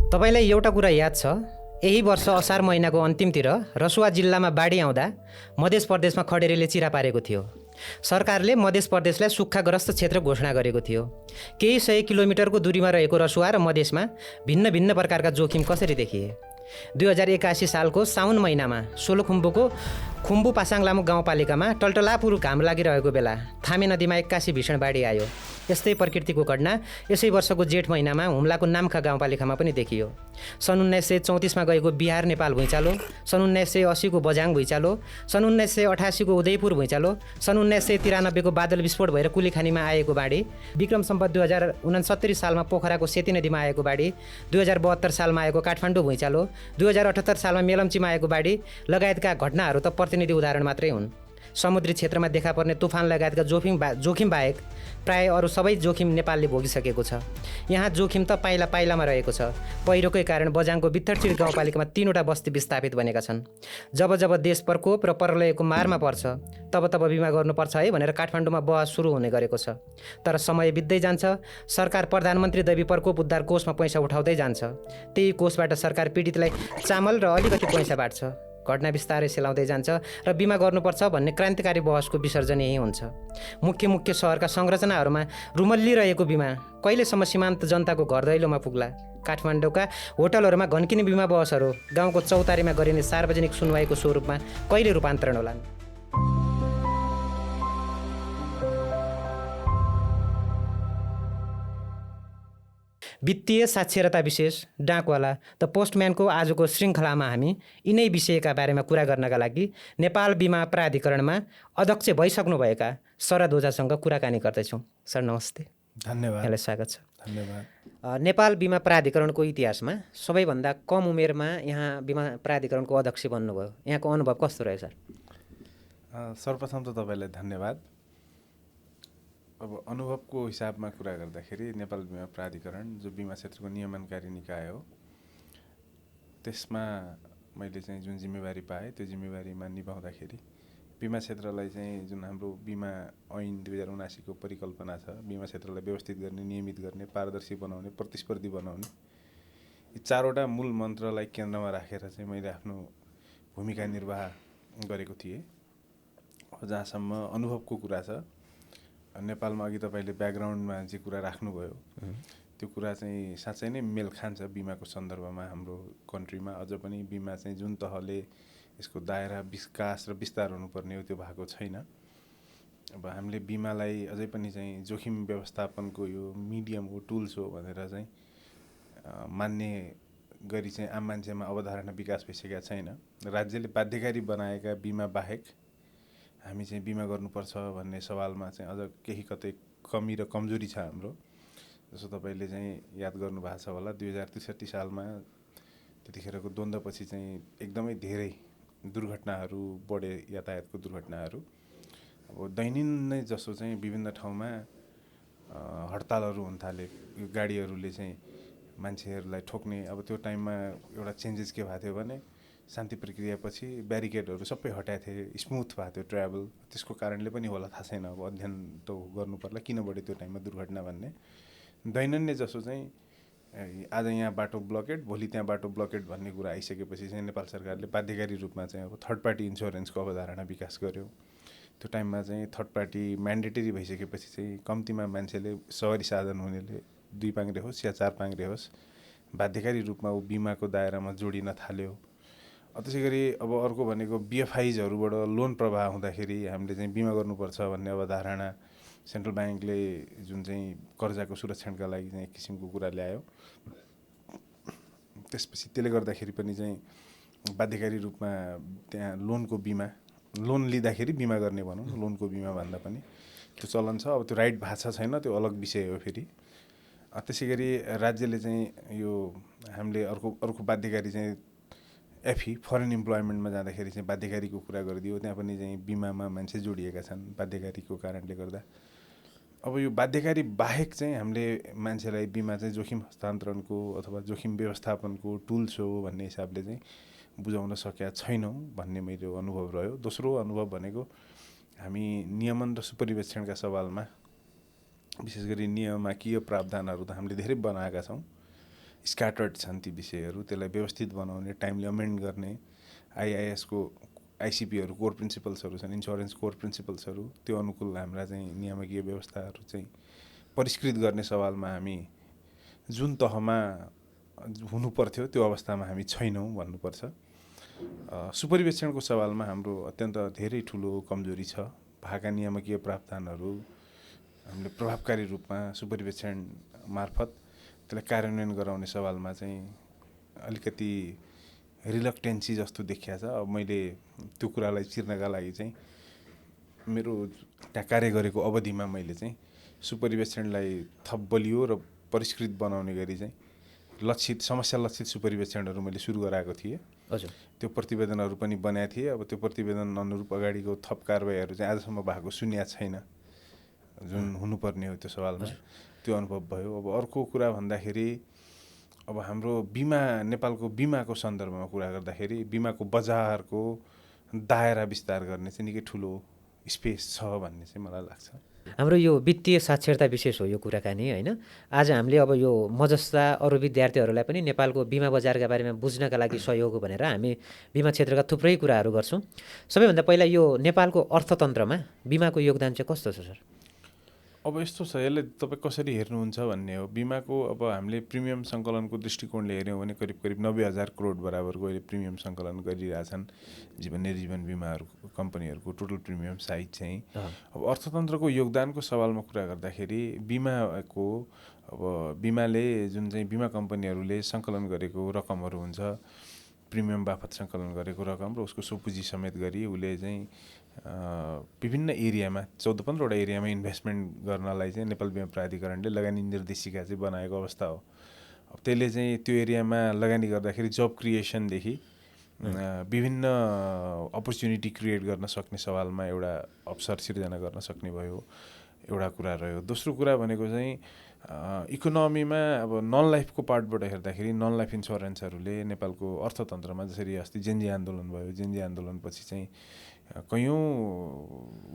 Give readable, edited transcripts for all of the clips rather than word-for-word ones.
तपाईलाई एउटा कुरा याद छ, यही वर्ष असार महिनाको अन्तिमतिर रसुवा जिल्लामा बाढी आउँदा मध्य प्रदेशमा खडेरीले चिरा पारेको थियो। सरकारले मध्य प्रदेशलाई सुक्खाग्रस्त क्षेत्र घोषणा गरेको थियो। केही 100 किलोमिटरको दूरीमा रहेको रसुवा र मधेसमा भिन्न भिन्न प्रकारका जोखिम कसरी देखिए। 2081 सालको साउन महिनामा सोलुखुम्बुको खुम्बु पासाङ लामु गाउँपालिकामा टल्टलापुर घाम लागिरहेको बेला थामे नदीमा 81 भीषण बाढी आयो। यस्तै प्रकृतिको घटना यसै वर्षको जेठ महिनामा हुम्लाको नाम्खा गाउँपालिकामा पनि देखियो। सन् 1934मा गएको बिहार नेपाल भुइँचालो, सन् 1980 को बझाङ भुइँचालो, सन् 1988 को उदयपुर भुइँचालो, सन् 1993 को बादल विस्फोट भएर कुलीखानीमा आएको बाढी, विक्रम सम्वत 2069 सालमा पोखराको सेती नदीमा आएको बाढी, 2072 सालमा आएको काठमाडौँ भुइँचालो, 2078 सालमा मेलम्चीमा आएको बाढी लगायतका घटनाहरू त प्रतिनिधि उदाहरण मात्रै हुन्। समुद्री क्षेत्रमा देखा पर्ने तुफान लगायतका जोखिम बाहेक प्राय अरू सबै जोखिम नेपालले भोगिसकेको छ। यहाँ जोखिम त पाइला पाइलामा रहेको छ। पहिरोकै कारण बझाङको बित्थरचिड गाउँपालिकामा 3वटा बस्ती विस्थापित बनेका छन्। जब जब देश प्रकोप र प्रलयको मारमा पर्छ तब तब बिमा गर्नुपर्छ है भनेर काठमाडौँमा बहस सुरु हुने गरेको छ। तर समय बित्दै जान्छ, सरकार प्रधानमन्त्री दैवी प्रकोप उद्धार कोषमा पैसा उठाउँदै जान्छ। त्यही कोषबाट सरकार पीडितलाई चामल र अलिकति पैसा बाँड्छ। घटना बिस्तारै सेलाउँदै जान्छ र बिमा गर्नुपर्छ भन्ने क्रान्तिकारी बहसको विसर्जन यही हुन्छ। मुख्य सहरका संरचनाहरूमा रुमल्लिरहेको बिमा कहिलेसम्म सीमान्त जनताको घर दैलोमा पुग्ला। काठमाडौँका होटलहरूमा घन्किने बिमा बहसहरू गाउँको चौतारीमा गरिने सार्वजनिक सुनवाईको स्वरूपमा कहिले रूपान्तरण होलान्। वित्तीय साक्षरता विशेष डाकवाला द पोस्टम्यानको आजको श्रृङ्खलामा हामी यिनै विषयका बारेमा कुरा गर्नका लागि नेपाल बिमा प्राधिकरणमा अध्यक्ष भइसक्नुभएका शरद ओझासँग कुराकानी गर्दैछौँ। सर नमस्ते। धन्यवाद। यहाँलाई स्वागत छ। धन्यवाद। नेपाल बिमा प्राधिकरणको इतिहासमा सबैभन्दा कम उमेरमा यहाँ बिमा प्राधिकरणको अध्यक्ष बन्नुभयो। यहाँको अनुभव कस्तो रह्यो सर? सर्वप्रथम त तपाईँलाई धन्यवाद। अब अनुभवको हिसाबमा कुरा गर्दाखेरि नेपाल बिमा प्राधिकरण जो बिमा क्षेत्रको नियमनकारी निकाय हो, त्यसमा मैले चाहिँ जुन जिम्मेवारी पाएँ त्यो जिम्मेवारीमा निभाउँदाखेरि बिमा क्षेत्रलाई चाहिँ जुन हाम्रो बिमा ऐन 2079 को परिकल्पना छ, बिमा क्षेत्रलाई व्यवस्थित गर्ने, नियमित गर्ने, पारदर्शी बनाउने, प्रतिस्पर्धी बनाउने, यी 4वटा मूल मन्त्रलाई केन्द्रमा राखेर चाहिँ मैले आफ्नो भूमिका निर्वाह गरेको थिएँ। जहाँसम्म अनुभवको कुरा छ, नेपालमा अघि तपाईँले ब्याकग्राउन्डमा जे कुरा राख्नुभयो त्यो कुरा चाहिँ साँच्चै नै मेल खान्छ बिमाको सन्दर्भमा। हाम्रो कन्ट्रीमा अझ पनि बिमा चाहिँ जुन तहले यसको दायरा विकास र विस्तार हुनुपर्ने हो त्यो भएको छैन। अब हामीले बिमालाई अझै पनि चाहिँ जोखिम व्यवस्थापनको यो मिडियम हो, टुल्स हो भनेर चाहिँ मान्ने गरी चाहिँ आम मान्छेमा अवधारणा विकास भइसकेका छैन। राज्यले बाध्यकारी बनाएका बिमा बाहेक हामी चाहिँ बिमा गर्नुपर्छ भन्ने सवालमा चाहिँ अझ केही कतै कमी र कमजोरी छ हाम्रो। जस्तो तपाईँले चाहिँ याद गर्नुभएको छ होला, 2063 सालमा त्यतिखेरको द्वन्द्वपछि चाहिँ एकदमै धेरै दुर्घटनाहरू बढे, यातायातको दुर्घटनाहरू। अब दैनिक नै जसो चाहिँ विभिन्न ठाउँमा हडतालहरू हुन थाले, गाडीहरूले चाहिँ मान्छेहरूलाई ठोक्ने। अब त्यो टाइममा एउटा चेन्जेस के भएको थियो भने शान्ति प्रक्रियापछि ब्यारिकेडहरू सबै हटाएको थिए, स्मुथ भएको थियो ट्राभल। त्यसको कारणले पनि होला, थाहा छैन। अब अध्ययन त गर्नु पर्ला किन बढ्यो त्यो टाइममा दुर्घटना भन्ने। दैनन्दिन जसो चाहिँ आज यहाँ बाटो ब्लकेड, भोलि त्यहाँ बाटो ब्लकेड भन्ने कुरा आइसकेपछि चाहिँ नेपाल सरकारले बाध्यकारी रूपमा चाहिँ अब थर्ड पार्टी इन्सुरेन्सको अवधारणा विकास गर्यो। त्यो टाइममा चाहिँ थर्ड पार्टी म्यान्डेटरी भइसकेपछि चाहिँ कम्तीमा मान्छेले सवारी साधन हुनेले 2 पाङ्ग्रे होस् या 4 पाङ्ग्रे होस् बाध्यकारी रूपमा ऊ बिमाको दायरामा जोडिन थाल्यो। त्यसै गरी अब अर्को भनेको बिएफआइजहरूबाट लोन प्रवाह हुँदाखेरि हामीले चाहिँ बिमा गर्नुपर्छ भन्ने अवधारणा सेन्ट्रल ब्याङ्कले जुन चाहिँ कर्जाको सुरक्षणका लागि चाहिँ एक किसिमको कुरा ल्यायो। त्यसपछि त्यसले गर्दाखेरि पनि चाहिँ बाध्यकारी रूपमा त्यहाँ लोनको बिमा, लोन लिँदाखेरि बिमा गर्ने भनौँ, लोनको बिमा भन्दा पनि त्यो चलन छ। अब त्यो राइट भएको छैन, त्यो अलग विषय हो फेरि। त्यसै गरी राज्यले चाहिँ यो हामीले अर्को बाध्यकारी चाहिँ एफई फरेन इम्प्लोइमेन्टमा जाँदाखेरि चाहिँ बाध्यकारीको कुरा गरिदियो। त्यहाँ पनि चाहिँ बिमामा मान्छे जोडिएका छन् बाध्यकारीको कारणले गर्दा। अब यो बाध्यकारी बाहेक चाहिँ हामीले मान्छेलाई बिमा चाहिँ जोखिम हस्तान्तरणको अथवा जोखिम व्यवस्थापनको टुल्स हो भन्ने हिसाबले चाहिँ बुझाउन सकेका छैनौँ भन्ने मेरो अनुभव रह्यो। दोस्रो अनुभव भनेको हामी नियमन र सुपरिवेक्षणका सवालमा विशेष गरी नियमकीय प्रावधानहरू त हामीले धेरै बनाएका छौँ, स्क्याटर्ड छन् ती विषयहरू, त्यसलाई व्यवस्थित बनाउने, टाइमली अमेन्ड गर्ने, आइआइएसको आइसिपीहरू कोर प्रिन्सिपल्सहरू छन्, इन्सुरेन्स कोर प्रिन्सिपल्सहरू, त्यो अनुकूल हाम्रा चाहिँ नियामकीय व्यवस्थाहरू चाहिँ परिष्कृत गर्ने सवालमा हामी जुन तहमा हुनुपर्थ्यो त्यो अवस्थामा हामी छैनौँ भन्नुपर्छ। सुपरिवेक्षणको सवालमा हाम्रो अत्यन्त धेरै ठुलो कमजोरी छ। भएका नियामकीय प्रावधानहरू हामीले प्रभावकारी रूपमा सुपरिवेक्षण मार्फत त्यसलाई कार्यान्वयन गराउने सवालमा चाहिँ अलिकति रिलक्टेन्सी जस्तो देखिया छ। अब मैले त्यो कुरालाई चिर्नका लागि चाहिँ मेरो त्यहाँ कार्य गरेको अवधिमा मैले चाहिँ सुपरिवेक्षणलाई थप बलियो र परिष्कृत बनाउने गरी चाहिँ लक्षित समस्या लक्षित सुपरिवेक्षणहरू मैले सुरु गराएको थिएँ। हजुर, त्यो प्रतिवेदनहरू पनि बनाएको थिएँ। अब त्यो प्रतिवेदन अनुरूप अगाडिको थप कारबाहीहरू चाहिँ आजसम्म भएको सुनिया छैन, जुन हुनुपर्ने हो त्यो सवालमा। त्यो अनुभव भयो। अब अर्को कुरा भन्दाखेरि अब हाम्रो बिमा, नेपालको बिमाको सन्दर्भमा कुरा गर्दाखेरि बिमाको बजारको दायरा विस्तार गर्ने चाहिँ निकै ठुलो स्पेस छ भन्ने चाहिँ मलाई लाग्छ। हाम्रो यो वित्तीय साक्षरता विशेष हो यो कुराकानी, होइन? आज हामीले अब यो म जस्ता अरू विद्यार्थीहरूलाई पनि नेपालको बिमा बजारका बारेमा बुझ्नका लागि सहयोग भनेर हामी बिमा क्षेत्रका थुप्रै कुराहरू गर्छौँ। सबैभन्दा पहिला यो नेपालको अर्थतन्त्रमा बिमाको योगदान चाहिँ कस्तो छ सर? अब यस्तो छ, यसले तपाईँ कसरी हेर्नुहुन्छ भन्ने हो। बिमाको अब हामीले प्रिमियम सङ्कलनको दृष्टिकोणले हेऱ्यौँ भने करिब करिब 90,000 करोड बराबरको अहिले प्रिमियम सङ्कलन गरिरहेछन् जीवन निर्जीवन बिमाहरू कम्पनीहरूको टोटल प्रिमियम साइज चाहिँ। अब अर्थतन्त्रको योगदानको सवालमा कुरा गर्दाखेरि बिमाको अब बिमाले जुन चाहिँ बिमा कम्पनीहरूले सङ्कलन गरेको रकमहरू हुन्छ, प्रिमियम बापत सङ्कलन गरेको रकम र उसको सोपुँजी समेत गरी उसले चाहिँ विभिन्न एरियामा 14-15वटा एरियामा इन्भेस्टमेन्ट गर्नलाई चाहिँ नेपाल बिमा प्राधिकरणले लगानी निर्देशिका चाहिँ बनाएको अवस्था हो। अब त्यसले चाहिँ त्यो एरियामा लगानी गर्दाखेरि जब क्रिएसनदेखि विभिन्न अपर्च्युनिटी क्रिएट गर्न सक्ने सवालमा एउटा अवसर सिर्जना गर्न सक्ने भयो, एउटा कुरा रह्यो। दोस्रो कुरा भनेको चाहिँ इकोनोमीमा अब नन लाइफको पार्टबाट हेर्दाखेरि नन लाइफ इन्सुरेन्सहरूले नेपालको अर्थतन्त्रमा, जसरी अस्ति जेनजी आन्दोलन भयो, जेनजी आन्दोलनपछि चाहिँ कयौँ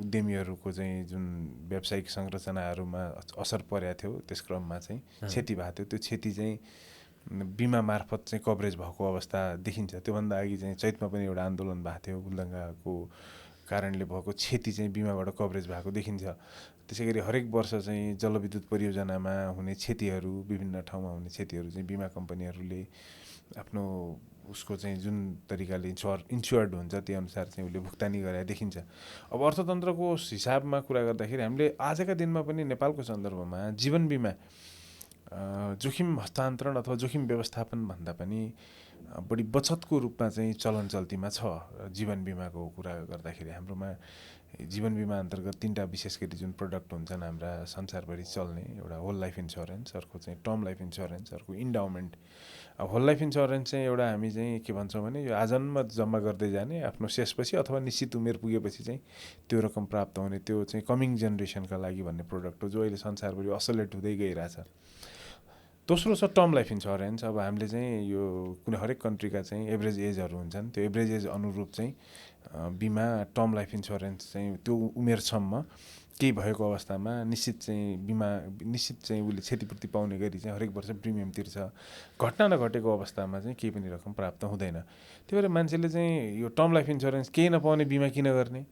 उद्यमीहरूको चाहिँ जुन व्यावसायिक संरचनाहरूमा असर परेको थियो, त्यस क्रममा चाहिँ क्षति भएको थियो। त्यो क्षति चाहिँ बिमा मार्फत चाहिँ कभरेज भएको अवस्था देखिन्छ। त्योभन्दा अघि चाहिँ चैतमा पनि एउटा आन्दोलन भएको थियो, बुलडङ्गाको कारणले भएको क्षति चाहिँ बिमाबाट कभरेज भएको देखिन्छ। त्यसै गरी हरेक वर्ष चाहिँ जलविद्युत परियोजनामा हुने क्षतिहरू, विभिन्न ठाउँमा हुने क्षतिहरू चाहिँ बिमा कम्पनीहरूले आफ्नो उसको चाहिँ जुन तरिकाले इन्स्योर्ड हुन्छ त्यो अनुसार चाहिँ उसले भुक्तानी गरे देखिन्छ। अब अर्थतन्त्रको हिसाबमा कुरा गर्दाखेरि हामीले आजका दिनमा पनि नेपालको सन्दर्भमा जीवन बिमा जोखिम हस्तान्तरण अथवा जोखिम व्यवस्थापन भन्दा पनि बढी बचतको रूपमा चाहिँ चलन चल्तीमा छ। जीवन बिमाको कुरा गर्दाखेरि हाम्रोमा जीवन बिमा अन्तर्गत 3टा विशेष गरी जुन प्रडक्ट हुन्छन् हाम्रा संसारभरि चल्ने, एउटा होल लाइफ इन्सुरेन्स, अर्को चाहिँ टर्म लाइफ इन्सुरेन्स, अर्को इन्डाउमेन्ट। अब होल लाइफ इन्सुरेन्स चाहिँ एउटा हामी चाहिँ के भन्छौँ भने यो आजन्म जम्मा गर्दै जाने, आफ्नो शेषपछि अथवा निश्चित उमेर पुगेपछि चाहिँ त्यो रकम प्राप्त हुने, त्यो चाहिँ कमिङ जेनेरेसनका लागि भन्ने प्रडक्ट हो, जो अहिले संसारभरि असलेट हुँदै गइरहेछ। दोस्रो छ टर्म लाइफ इन्सुरेन्स। अब हामीले चाहिँ यो कुनै हरेक कन्ट्रीका चाहिँ एभरेज एजहरू हुन्छन्, त्यो एभरेज एज अनुरूप चाहिँ बिमा टर्म लाइफ इन्सुरेन्स चाहिँ त्यो उमेरसम्म केही भएको अवस्थामा निश्चित चाहिँ उसले क्षतिपूर्ति पाउने गरी चाहिँ हरेक वर्ष प्रिमियम तिर्छ। घटना नघटेको अवस्थामा चाहिँ केही पनि रकम प्राप्त हुँदैन। त्यही भएर मान्छेले चाहिँ यो टर्म लाइफ इन्सुरेन्स केही नपाउने बिमा किन गर्ने,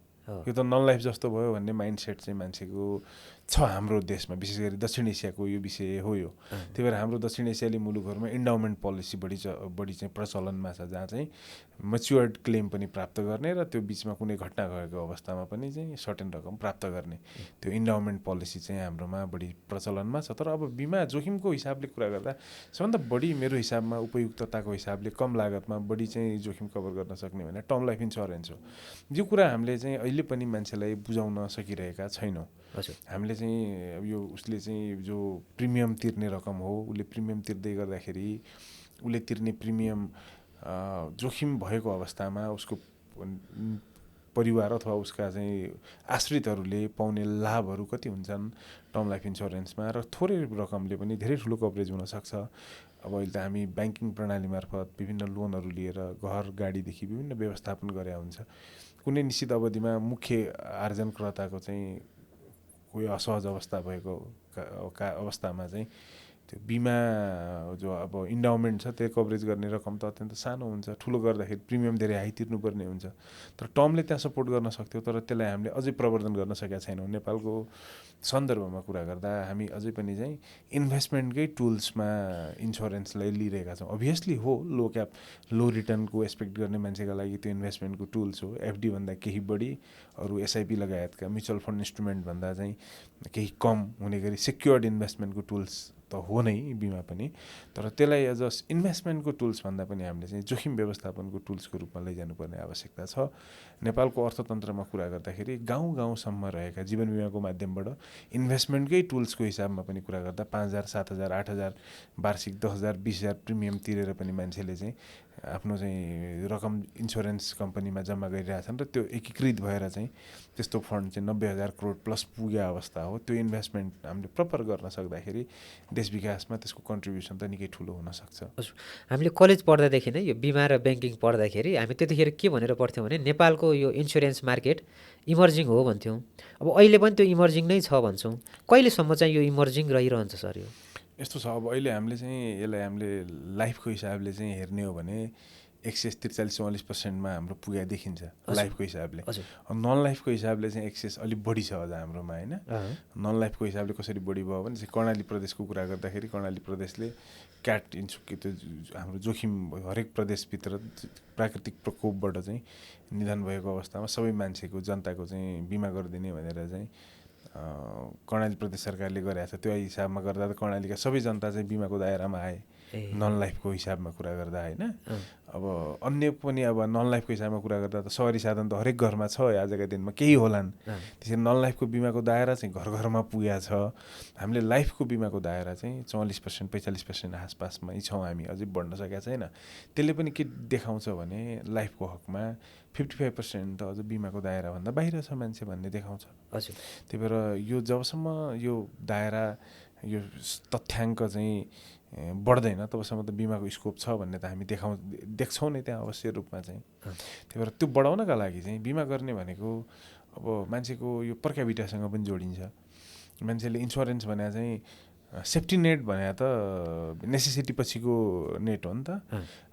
यो त नन लाइफ जस्तो भयो भन्ने माइन्डसेट चाहिँ मान्छेको छ हाम्रो देशमा, विशेष गरी दक्षिण एसियाको यो विषय हो यो। त्यही भएर हाम्रो दक्षिण एसियाली मुलुकहरूमा इन्डाउमेन्ट पोलिसी बढी चाहिँ प्रचलनमा छ, जहाँ चाहिँ मैच्योर्ड क्लेम पनि प्राप्त गर्ने र त्यो बिचमा कुनै घटना गएको अवस्थामा पनि चाहिँ सर्टेन रकम प्राप्त गर्ने, त्यो इन्डाउमेन्ट पोलिसी चाहिँ हाम्रोमा बढी प्रचलनमा छ। तर अब बिमा जोखिमको हिसाबले कुरा गर्दा सबभन्दा बढी मेरो हिसाबमा उपयुक्तताको हिसाबले कम लागतमा बढी चाहिँ जोखिम कभर गर्न सक्ने भने टर्म लाइफ इन्सुरेन्स हो। यो कुरा हामीले चाहिँ अहिले पनि मान्छेलाई बुझाउन सकिरहेका छैनौँ। हामीले चाहिँ यो उसले चाहिँ जो प्रिमियम तिर्ने रकम हो, उसले प्रिमियम तिर्दै गर्दाखेरि उसले तिर्ने प्रिमियम जोखिम भएको अवस्थामा उसको परिवार अथवा उसका चाहिँ आश्रितहरूले पाउने लाभहरू कति हुन्छन् टर्म लाइफ इन्सुरेन्समा, र थोरै रकमले पनि धेरै ठुलो कभरेज हुनसक्छ। अब अहिले त हामी ब्याङ्किङ प्रणाली मार्फत विभिन्न लोनहरू लिएर घर गाडीदेखि विभिन्न व्यवस्थापन गरे हुन्छ। कुनै निश्चित अवधिमा मुख्य आर्जनकर्ताको चाहिँ कोही असहज अवस्था भएको अवस्थामा चाहिँ त्यो बिमा जो अब इन्डाउमेन्ट छ त्यो कभरेज गर्ने रकम त अत्यन्त सानो हुन्छ, ठुलो गर्दाखेरि प्रिमियम धेरै हाई तिर्नुपर्ने हुन्छ। तर टर्मले त्यहाँ सपोर्ट गर्न सक्थ्यो, तर त्यसलाई हामीले अझै प्रवर्धन गर्न सकेका छैनौँ। नेपालको सन्दर्भमा कुरा गर्दा हामी अझै पनि चाहिँ इन्भेस्टमेन्टकै टुल्समा इन्सुरेन्सलाई लिइरहेका छौँ। अभियसली हो, लो क्याप लो रिटर्नको एक्सपेक्ट गर्ने मान्छेका लागि त्यो इन्भेस्टमेन्टको टुल्स हो। एफडी भन्दा केही बढी, अरू एसआइपी लगायतका म्युचुअल फन्ड इन्स्ट्रुमेन्ट भन्दा चाहिँ केही कम हुने गरी सेक्योर्ड इन्भेस्टमेन्टको टुल्स त हो नै बिमा पनि। तर त्यसलाई एज अ इन्भेस्टमेन्टको टुल्स भन्दा पनि हामीले चाहिँ जोखिम व्यवस्थापनको टुल्सको रूपमा लैजानुपर्ने आवश्यकता छ। नेपालको अर्थतन्त्रमा कुरा गर्दाखेरि गाउँ गाउँसम्म रहेका जीवन बिमाको माध्यमबाट इन्भेस्टमेन्टकै टुल्सको हिसाबमा पनि कुरा गर्दा 5,000 7,000 8,000 वार्षिक 10,000 20,000 प्रिमियम तिरेर पनि मान्छेले चाहिँ आफ्नो चाहिँ रकम इन्सुरेन्स कम्पनीमा जम्मा गरिरहेछन् र त्यो एकीकृत भएर चाहिँ त्यस्तो फन्ड चाहिँ 90,000 करोड प्लस पुगेको अवस्था हो। त्यो इन्भेस्टमेन्ट हामीले प्रपर गर्न सक्दाखेरि देश विकासमा त्यसको कन्ट्रिब्युसन त निकै ठुलो हुनसक्छ। हजुर, हामीले कलेज पढ्दादेखि नै यो बिमा र ब्याङ्किङ पढ्दाखेरि हामी त्यतिखेर के भनेर पढ्थ्यौँ भने नेपालको यो इन्सुरेन्स मार्केट इमर्जिङ हो भन्थ्यौँ। अब अहिले पनि त्यो इमर्जिङ नै छ भन्छौँ। कहिलेसम्म चाहिँ यो इमर्जिङ रहिरहन्छ सर? यो यस्तो छ, अब अहिले हामीले चाहिँ यसलाई हामीले लाइफको हिसाबले चाहिँ हेर्ने हो भने एक्सेस 43-44% हाम्रो पुगेको देखिन्छ लाइफको हिसाबले। नन लाइफको हिसाबले चाहिँ एक्सेस अलिक बढी छ अझ हाम्रोमा होइन। नन लाइफको हिसाबले कसरी बढी भयो भने चाहिँ कर्णाली प्रदेशको कुरा गर्दाखेरि कर्णाली प्रदेशले क्याट त्यो हाम्रो जोखिम हरेक प्रदेशभित्र प्राकृतिक प्रकोपबाट चाहिँ निधन भएको अवस्थामा सबै मान्छेको जनताको चाहिँ बिमा गरिदिने भनेर चाहिँ कर्णाली प्रदेश सरकारले गरेको छ। त्यो हिसाबमा गर्दा त कर्णालीका सबै जनता चाहिँ बिमाको दायरामा आए नन लाइफको हिसाबमा कुरा गर्दा होइन। अब अन्य पनि अब नन लाइफको हिसाबमा कुरा गर्दा त सवारी साधन त हरेक घरमा छ आजका दिनमा, केही होलान्। त्यसरी नन लाइफको बिमाको दायरा चाहिँ घर घरमा पुगेको छ। हामीले लाइफको बिमाको दायरा चाहिँ 44% 45% आसपासमै छौँ हामी, अझै बढ्न सकेका छैन। त्यसले पनि के देखाउँछ भने लाइफको हकमा 55% त अझ बिमाको दायराभन्दा बाहिर छ मान्छे भन्ने देखाउँछ। हजुर, त्यही भएर यो जबसम्म यो दायरा यो तथ्याङ्क चाहिँ बढ्दैन तबसम्म त बिमाको स्कोप छ भन्ने त हामी देख्छौँ नै त्यहाँ अवश्य रूपमा चाहिँ। त्यही भएर त्यो बढाउनका लागि चाहिँ बिमा गर्ने भनेको अब मान्छेको यो पर क्यापिटासँग पनि जोडिन्छ। मान्छेले इन्सुरेन्स भने चाहिँ सेफ्टी नेट भने त नेसेसिटी पछिको नेट हो नि त।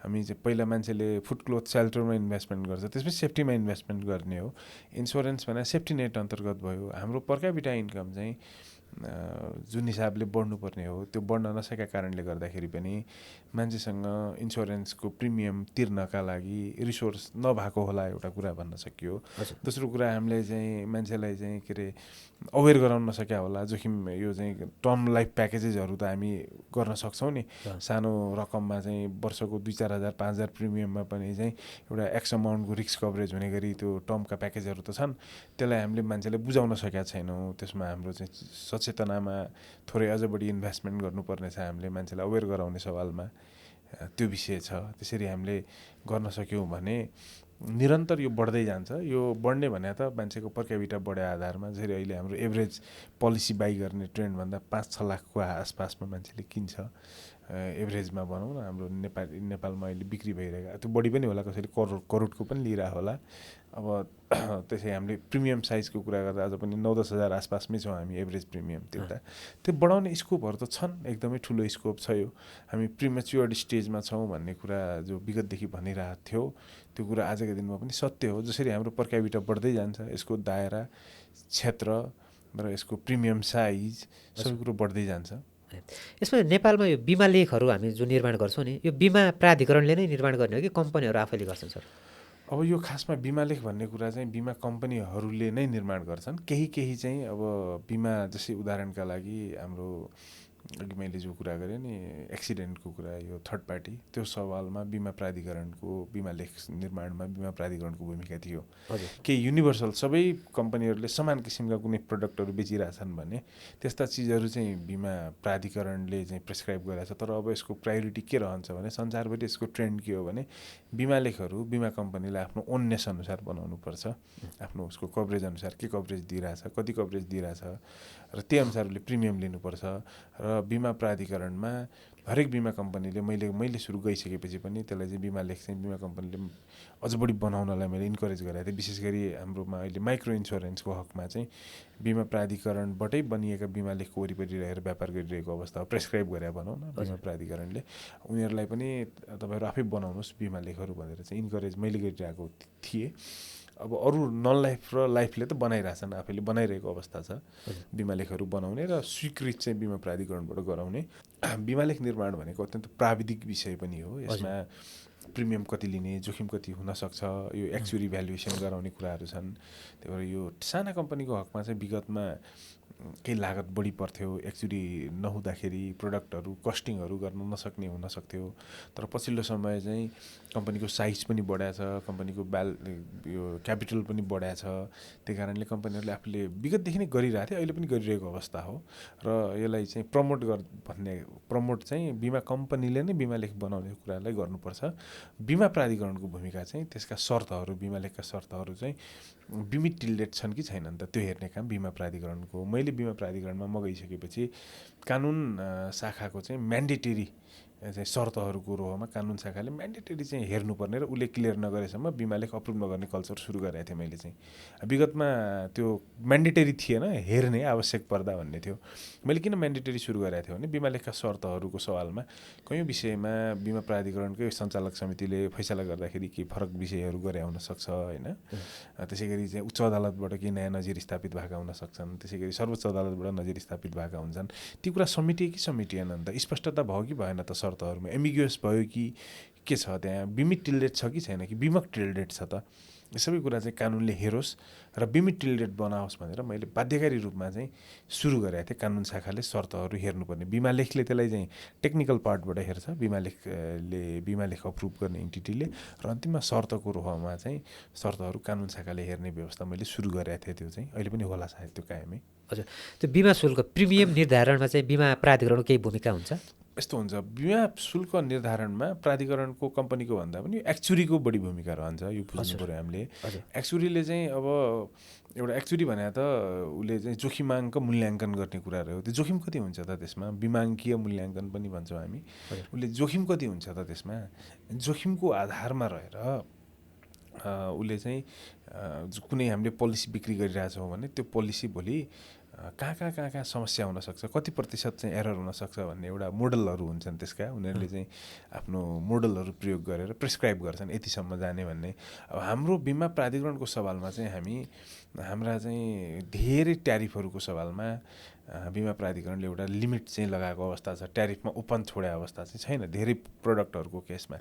हामी चाहिँ पहिला मान्छेले फुड क्लोथ सेल्टरमा इन्भेस्टमेन्ट गर्छ, त्यसपछि सेफ्टीमा इन्भेस्टमेन्ट गर्ने हो। इन्सुरेन्स भने सेफ्टी नेट अन्तर्गत भयो। हाम्रो पर क्यापिटा इन्कम चाहिँ जुन हिसाबले बढ्नुपर्ने हो त्यो बढ्न नसकेका कारणले गर्दाखेरि पनि मान्छेसँग इन्सुरेन्सको प्रिमियम तिर्नका लागि रिसोर्स नभएको होला, एउटा कुरा भन्न सकियो। दोस्रो कुरा हामीले चाहिँ मान्छेलाई चाहिँ के अरे अवेर गराउन नसक्या होला। जोखिम यो चाहिँ टर्म लाइफ प्याकेजेसहरू त हामी गर्न सक्छौँ नि, सानो रकममा चाहिँ वर्षको 2-4 हजार 5,000 प्रिमियममा पनि चाहिँ एउटा एक्स अमाउन्टको रिस्क कभरेज हुने गरी त्यो टर्मका प्याकेजहरू त छन्। त्यसलाई हामीले मान्छेलाई बुझाउन सकेका छैनौँ। त्यसमा हाम्रो चाहिँ सचेतनामा थोरै अझ बढी इन्भेस्टमेन्ट गर्नुपर्ने छ। हामीले मान्छेलाई अवेर गराउने सवालमा त्यो विषय छ। त्यसरी हामीले गर्न सक्यौँ भने निरन्तर यो बढ्दै जान्छ। यो बढ्ने भने त मान्छेको पर क्यापिटा बढे आधारमा जसरी अहिले हाम्रो एभरेज पोलिसी बाई गर्ने ट्रेन्डभन्दा 5-6 लाखको आसपासमा मान्छेले किन्छ एभरेजमा भनौँ न। हाम्रो नेपालमा अहिले बिक्री भइरहेको त्यो बढी पनि होला, कसैले करोडको पनि लिइरहेको होला। अब त्यसै हामीले प्रिमियम साइजको कुरा गर्दा अझ पनि 9-10 हजार आसपासमै छौँ हामी एभरेज प्रिमियम तिर्दा। त्यो बढाउने स्कोपहरू त छन्, एकदमै ठुलो स्कोप छ। यो हामी प्रिमेच्योर्ड स्टेजमा छौँ भन्ने कुरा जो विगतदेखि भनिरहेको थियो त्यो कुरा आजको दिनमा पनि सत्य हो। जसरी हाम्रो पर क्यापिटा बढ्दै जान्छ यसको दायरा क्षेत्र र यसको प्रिमियम साइज सबै कुरो बढ्दै जान्छ। यसमा नेपालमा यो बिमा लेखहरू हामी जुन निर्माण गर्छौँ नि, यो बिमा प्राधिकरणले नै निर्माण गर्ने हो कि कम्पनीहरू आफैले गर्छन् सर? अब यो खासमा बिमा लेख भन्ने कुरा चाहिँ बिमा कम्पनीहरूले नै निर्माण गर्छन्। केही चाहिँ अब बिमा जस्तै उदाहरणका लागि हाम्रो अघि मैले जो कुरा गरेँ नि एक्सिडेन्टको कुरा, यो थर्ड पार्टी त्यो सवालमा बिमा प्राधिकरणको बिमा लेख निर्माणमा बिमा प्राधिकरणको भूमिका थियो। केही युनिभर्सल सबै कम्पनीहरूले समान किसिमका कुनै प्रडक्टहरू बेचिरहेछन् भने त्यस्ता चिजहरू चाहिँ बिमा प्राधिकरणले चाहिँ प्रेस्क्राइब गरेको छ। तर अब यसको प्रायोरिटी के रहन्छ भने संसारभरि यसको ट्रेन्ड के हो भने बिमा लेखहरू बिमा कम्पनीलाई आफ्नो ओननेस अनुसार बनाउनुपर्छ। आफ्नो उसको कभरेज अनुसार के कभरेज दिइरहेछ, कति कभरेज दिइरहेछ र त्यही अनुसार उसले प्रिमियम लिनुपर्छ। र बिमा प्राधिकरणमा हरेक बिमा कम्पनीले मैले सुरु गइसकेपछि पनि त्यसलाई चाहिँ बिमा लेख चाहिँ बिमा कम्पनीले अझ बढी बनाउनलाई मैले इन्करेज गरेको थिएँ। विशेष गरी हाम्रोमा अहिले माइक्रो इन्सुरेन्सको हकमा चाहिँ बिमा प्राधिकरणबाटै बनिएका बिमा लेखको वरिपरि रहेर व्यापार गरिरहेको अवस्था प्रेस्क्राइब गरे भनौँ न बिमा प्राधिकरणले। उनीहरूलाई पनि तपाईँहरू आफै बनाउनुहोस् बिमा लेखहरू भनेर चाहिँ इन्करेज मैले गरिरहेको थिएँ। अब अरू नन लाइफ र लाइफले त बनाइरहेछन्, आफैले बनाइरहेको अवस्था छ बिमा लेखहरू बनाउने र स्वीकृत चाहिँ बिमा प्राधिकरणबाट गराउने। बिमा लेख निर्माण भनेको अत्यन्त प्राविधिक विषय पनि हो। यसमा प्रिमियम कति लिने, जोखिम कति हुनसक्छ, यो एक्चुरी भ्यालुएसन गराउने कुराहरू छन्। त्यही भएर यो साना कम्पनीको हकमा चाहिँ विगतमा केही लागत बढी पर्थ्यो, एक्चुरी नहुँदाखेरि प्रोडक्टहरू कस्टिङहरू गर्न नसक्ने हुनसक्थ्यो। तर पछिल्लो समय चाहिँ कम्पनीको साइज पनि बढाएको छ, कम्पनीको यो क्यापिटल पनि बढाएको छ। त्यही कारणले कम्पनीहरूले आफूले विगतदेखि नै गरिरहेको थियो, अहिले पनि गरिरहेको अवस्था हो। र यसलाई चाहिँ प्रमोट चाहिँ बिमा कम्पनीले नै बिमा लेख बनाउने कुरालाई गर्नुपर्छ। बिमा प्राधिकरणको भूमिका चाहिँ त्यसका शर्तहरू, बिमा लेखका शर्तहरू चाहिँ बिमित टिल्डेट छन् कि छैनन् त त्यो हेर्ने काम बिमा प्राधिकरणको। मैले बिमा प्राधिकरणमा म गइसकेपछि कानुन शाखाको चाहिँ म्यान्डेटरी चाहिँ शर्तहरूको रोहमा कानुन शाखाले म्यान्डेटरी चाहिँ हेर्नुपर्ने र उसले क्लियर नगरेसम्म बिमा लेख अप्रुभ नगर्ने कल्चर सुरु गरेको थिएँ मैले चाहिँ। विगतमा त्यो म्यान्डेटरी थिएन, हेर्ने आवश्यक पर्दा भन्ने थियो। मैले किन म्यान्डेटरी सुरु गरेको थिएँ भने बिमा लेखका शर्तहरूको सवालमा कयौँ विषयमा बिमा प्राधिकरणकै सञ्चालक समितिले फैसला गर्दाखेरि केही फरक विषयहरू गरे हुनसक्छ होइन। त्यसै गरी चाहिँ उच्च अदालतबाट केही नयाँ नजिर स्थापित भएका हुन सक्छन्, त्यसै गरी सर्वोच्च अदालतबाट नजिर स्थापित भएका हुन्छन्। ती कुरा समेटिए कि समेटिएनन् त, स्पष्टता भयो कि भएन त, शर्तहरूमा एम्बिग्युअस भयो कि के छ, त्यहाँ बिमित टिल्डेट छ कि छैन कि बिमक टिल्डेट छ त, यो सबै कुरा चाहिँ कानुनले हेरोस् र बिमित टिल्डेट बनाओस् भनेर मैले बाध्यकारी रूपमा चाहिँ सुरु गरेको थिएँ। कानुन शाखाले शर्तहरू हेर्नुपर्ने, बिमा लेखले त्यसलाई चाहिँ टेक्निकल पार्टबाट हेर्छ, बिमा लेख अप्रुभ गर्ने इन्टिटीले, र अन्तिममा शर्तको रोहमा चाहिँ शर्तहरू कानुन शाखाले हेर्ने व्यवस्था मैले सुरु गरेको थिएँ। त्यो चाहिँ अहिले पनि होला सायद त्यो कायमै। हजुर, त्यो बिमा शुल्क प्रिमियम निर्धारणमा चाहिँ बिमा प्राधिकरणको केही भूमिका हुन्छ? यस्तो हुन्छ, बिमा शुल्क निर्धारणमा प्राधिकरणको कम्पनीको भन्दा पनि एक्चुरीको बढी भूमिका रहन्छ। यो बुझ्नु पऱ्यो हामीले। एक्चुरीले चाहिँ अब एउटा एक्चुरी भने त उसले चाहिँ जोखिमाङ्क मूल्याङ्कन गर्ने कुरा रह्यो। त्यो जोखिम कति हुन्छ त त्यसमा, बिमाङ्कीय मूल्याङ्कन पनि भन्छौँ हामी। उसले जोखिम कति हुन्छ त त्यसमा, जोखिमको आधारमा रहेर उसले चाहिँ कुनै हामीले पोलिसी बिक्री गरिरहेछौँ भने त्यो पोलिसी भोलि कहाँ समस्या हुनसक्छ, कति प्रतिशत चाहिँ एरर हुनसक्छ भन्ने एउटा मोडलहरू हुन्छन् त्यसका। उनीहरूले चाहिँ आफ्नो मोडलहरू प्रयोग गरेर प्रेस्क्राइब गर्छन् यतिसम्म जाने भन्ने। अब हाम्रो बिमा प्राधिकरणको सवालमा चाहिँ हाम्रा चाहिँ धेरै ट्यारिफहरूको सवालमा बिमा प्राधिकरणले एउटा लिमिट चाहिँ लगाएको अवस्था छ। ट्यारिफमा ओपन छोडे अवस्था चाहिँ छैन धेरै प्रोडक्टहरूको केसमा।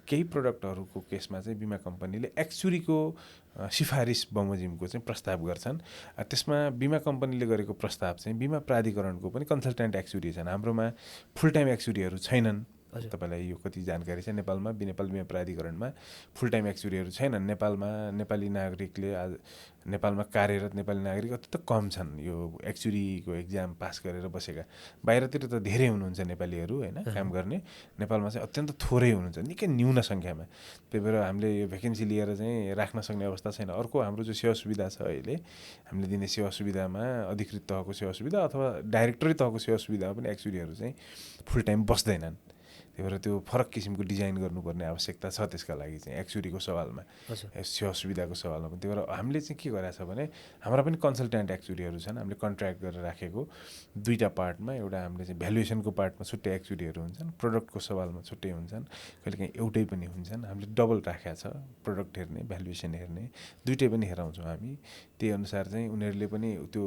केही प्रोडक्टहरूको केसमा चाहिँ बिमा कम्पनीले एक्चुरीको सिफारिस बमोजिमको चाहिँ प्रस्ताव गर्छन्। त्यसमा बिमा कम्पनीले गरेको प्रस्ताव चाहिँ बिमा प्राधिकरणको पनि कन्सल्टेन्ट एक्चुरी छन्। हाम्रोमा फुल टाइम एक्चुरीहरू छैनन्। तपाईँलाई यो कति जानकारी छ, नेपालमा नेपाल बिमा प्राधिकरणमा फुल टाइम एक्चुरीहरू छैनन्। नेपाली नागरिकले नेपालमा कार्यरत नेपाली नागरिक अत्यन्त कम छन् यो एक्चुरीको एक्जाम पास गरेर बसेका। बाहिरतिर त धेरै हुनुहुन्छ नेपालीहरू होइन काम गर्ने, नेपालमा चाहिँ अत्यन्त थोरै हुनुहुन्छ, निकै न्यून सङ्ख्यामा। त्यही भएर हामीले यो भ्याकेन्सी लिएर चाहिँ राख्न सक्ने अवस्था छैन। अर्को हाम्रो जो सेवा सुविधा छ अहिले हामीले दिने सेवा सुविधामा अधिकृत तहको सेवा सुविधा अथवा डाइरेक्टरी तहको सेवा सुविधामा पनि एक्चुरीहरू चाहिँ फुल टाइम बस्दैनन्। त्यही भएर त्यो फरक किसिमको डिजाइन गर्नुपर्ने आवश्यकता छ त्यसका लागि चाहिँ एक्चुरीको सवालमा, सेवा सुविधाको सवालमा पनि। त्यही भएर हामीले चाहिँ के गरेको छ भने हाम्रा पनि कन्सल्टेन्ट एक्चुरीहरू छन्। हामीले कन्ट्र्याक्ट गरेर राखेको दुईवटा पार्टमा, एउटा हामीले चाहिँ भ्यालुएसनको पार्टमा छुट्टै एक्चुरीहरू हुन्छन्, प्रोडक्टको सवालमा छुट्टै हुन्छन्, कहिलेकाहीँ एउटै पनि हुन्छन्। हामीले डबल राखेका छ, प्रोडक्ट हेर्ने भ्यालुएसन हेर्ने दुइटै पनि हेराउँछौँ हामी। त्यही अनुसार चाहिँ उनीहरूले पनि त्यो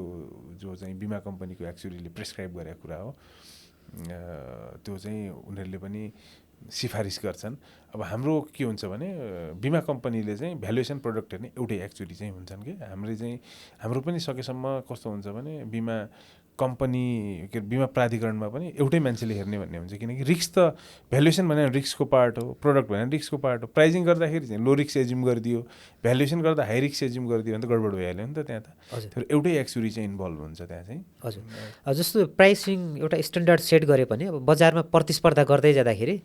जो चाहिँ बिमा कम्पनीको एक्चुरीले प्रेस्क्राइब गरेको कुरा हो त्यो चाहिँ उनीहरूले पनि सिफारिस गर्छन्। अब हाम्रो के हुन्छ भने बिमा कम्पनीले चाहिँ भ्यालुएसन प्रोडक्ट हेर्ने एउटै एक्चुरी चाहिँ हुन्छन् कि हाम्रो पनि सकेसम्म कस्तो हुन्छ भने बिमा कम्पनी बिमा प्राधिकरणमा पनि एउटै मान्छेले हेर्ने भन्ने हुन्छ। किनकि रिस्क त भ्यालुएसन भने रिस्कको पार्ट हो, प्रोडक्ट भने रिस्कको पार्ट हो। प्राइजिङ गर्दाखेरि चाहिँ लो रिस्क एज्युम गरिदियो, भ्यालुएसन गर्दा हाई रिस्क एज्युम गरिदियो भने त गडबड भइहाल्यो नि त त्यहाँ त। त्यो एउटै एक्चुरी चाहिँ इन्भल्भ हुन्छ त्यहाँ चाहिँ। हजुर, जस्तो प्राइसिङ एउटा स्ट्यान्डर्ड सेट गरे पनि अब बजारमा प्रतिस्पर्धा गर्दै जाँदाखेरि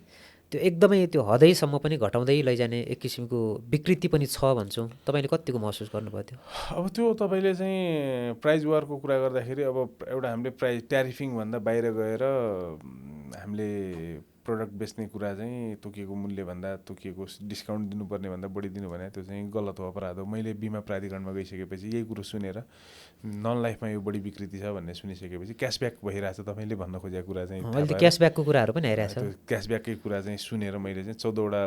त्यो एकदमै त्यो हदैसम्म पनि घटाउँदै लैजाने एक किसिमको विकृति पनि छ भन्छौँ। तपाईँले कतिको महसुस गर्नुभयो त्यो? अब त्यो तपाईँले चाहिँ प्राइज वारको कुरा गर्दाखेरि अब एउटा हामीले प्राइज ट्यारिफिङभन्दा बाहिर गएर हामीले प्रडक्ट बेच्ने कुरा चाहिँ तोकिएको मूल्यभन्दा तोकिएको डिस्काउन्ट दिनुपर्ने भन्दा बढी दिनु भने त्यो चाहिँ गलत हो, अपराध हो। मैले बिमा प्राधिकरणमा गइसकेपछि यही कुरो सुनेर नन लाइफमा यो बढी विकृति छ भन्ने सुनिसकेपछि क्यासब्याक भइरहेछ। तपाईँले भन्न खोजेको कुरा चाहिँ अहिले त क्यासब्याकको कुराहरू पनि आइरहेछ। त्यो क्यासब्याककै कुरा चाहिँ सुनेर मैले चाहिँ 14वटा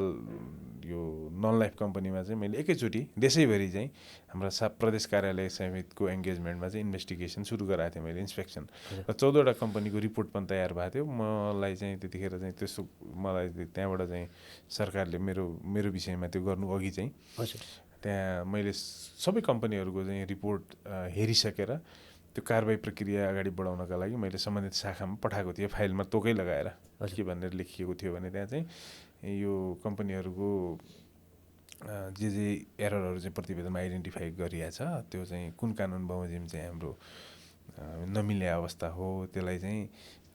यो नन लाइफ कम्पनीमा चाहिँ मैले एकैचोटि देशैभरि चाहिँ हाम्रा प्रदेश कार्यालय समितिको एङ्गेजमेन्टमा चाहिँ इन्भेस्टिगेसन सुरु गराएको थिएँ मैले, इन्सपेक्सन। र 14वटा कम्पनीको रिपोर्ट पनि तयार भएको थियो। मलाई चाहिँ त्यतिखेर चाहिँ त्यस्तो मलाई त्यहाँबाट चाहिँ सरकारले मेरो विषयमा त्यो गर्नु अघि चाहिँ त्यहाँ मैले सबै कम्पनीहरूको चाहिँ रिपोर्ट हेरिसकेर त्यो कारबाही प्रक्रिया अगाडि बढाउनका लागि मैले सम्बन्धित शाखामा पठाएको थिएँ, फाइलमा तोकै लगाएर के भनेर लेखिएको थियो भने त्यहाँ चाहिँ यो कम्पनीहरूको जे एररहरू चाहिँ प्रतिवेदनमा आइडेन्टिफाई गरिएको छ त्यो चाहिँ कुन कानुन बमोजिम चाहिँ हाम्रो नमिल्ने अवस्था हो, त्यसलाई चाहिँ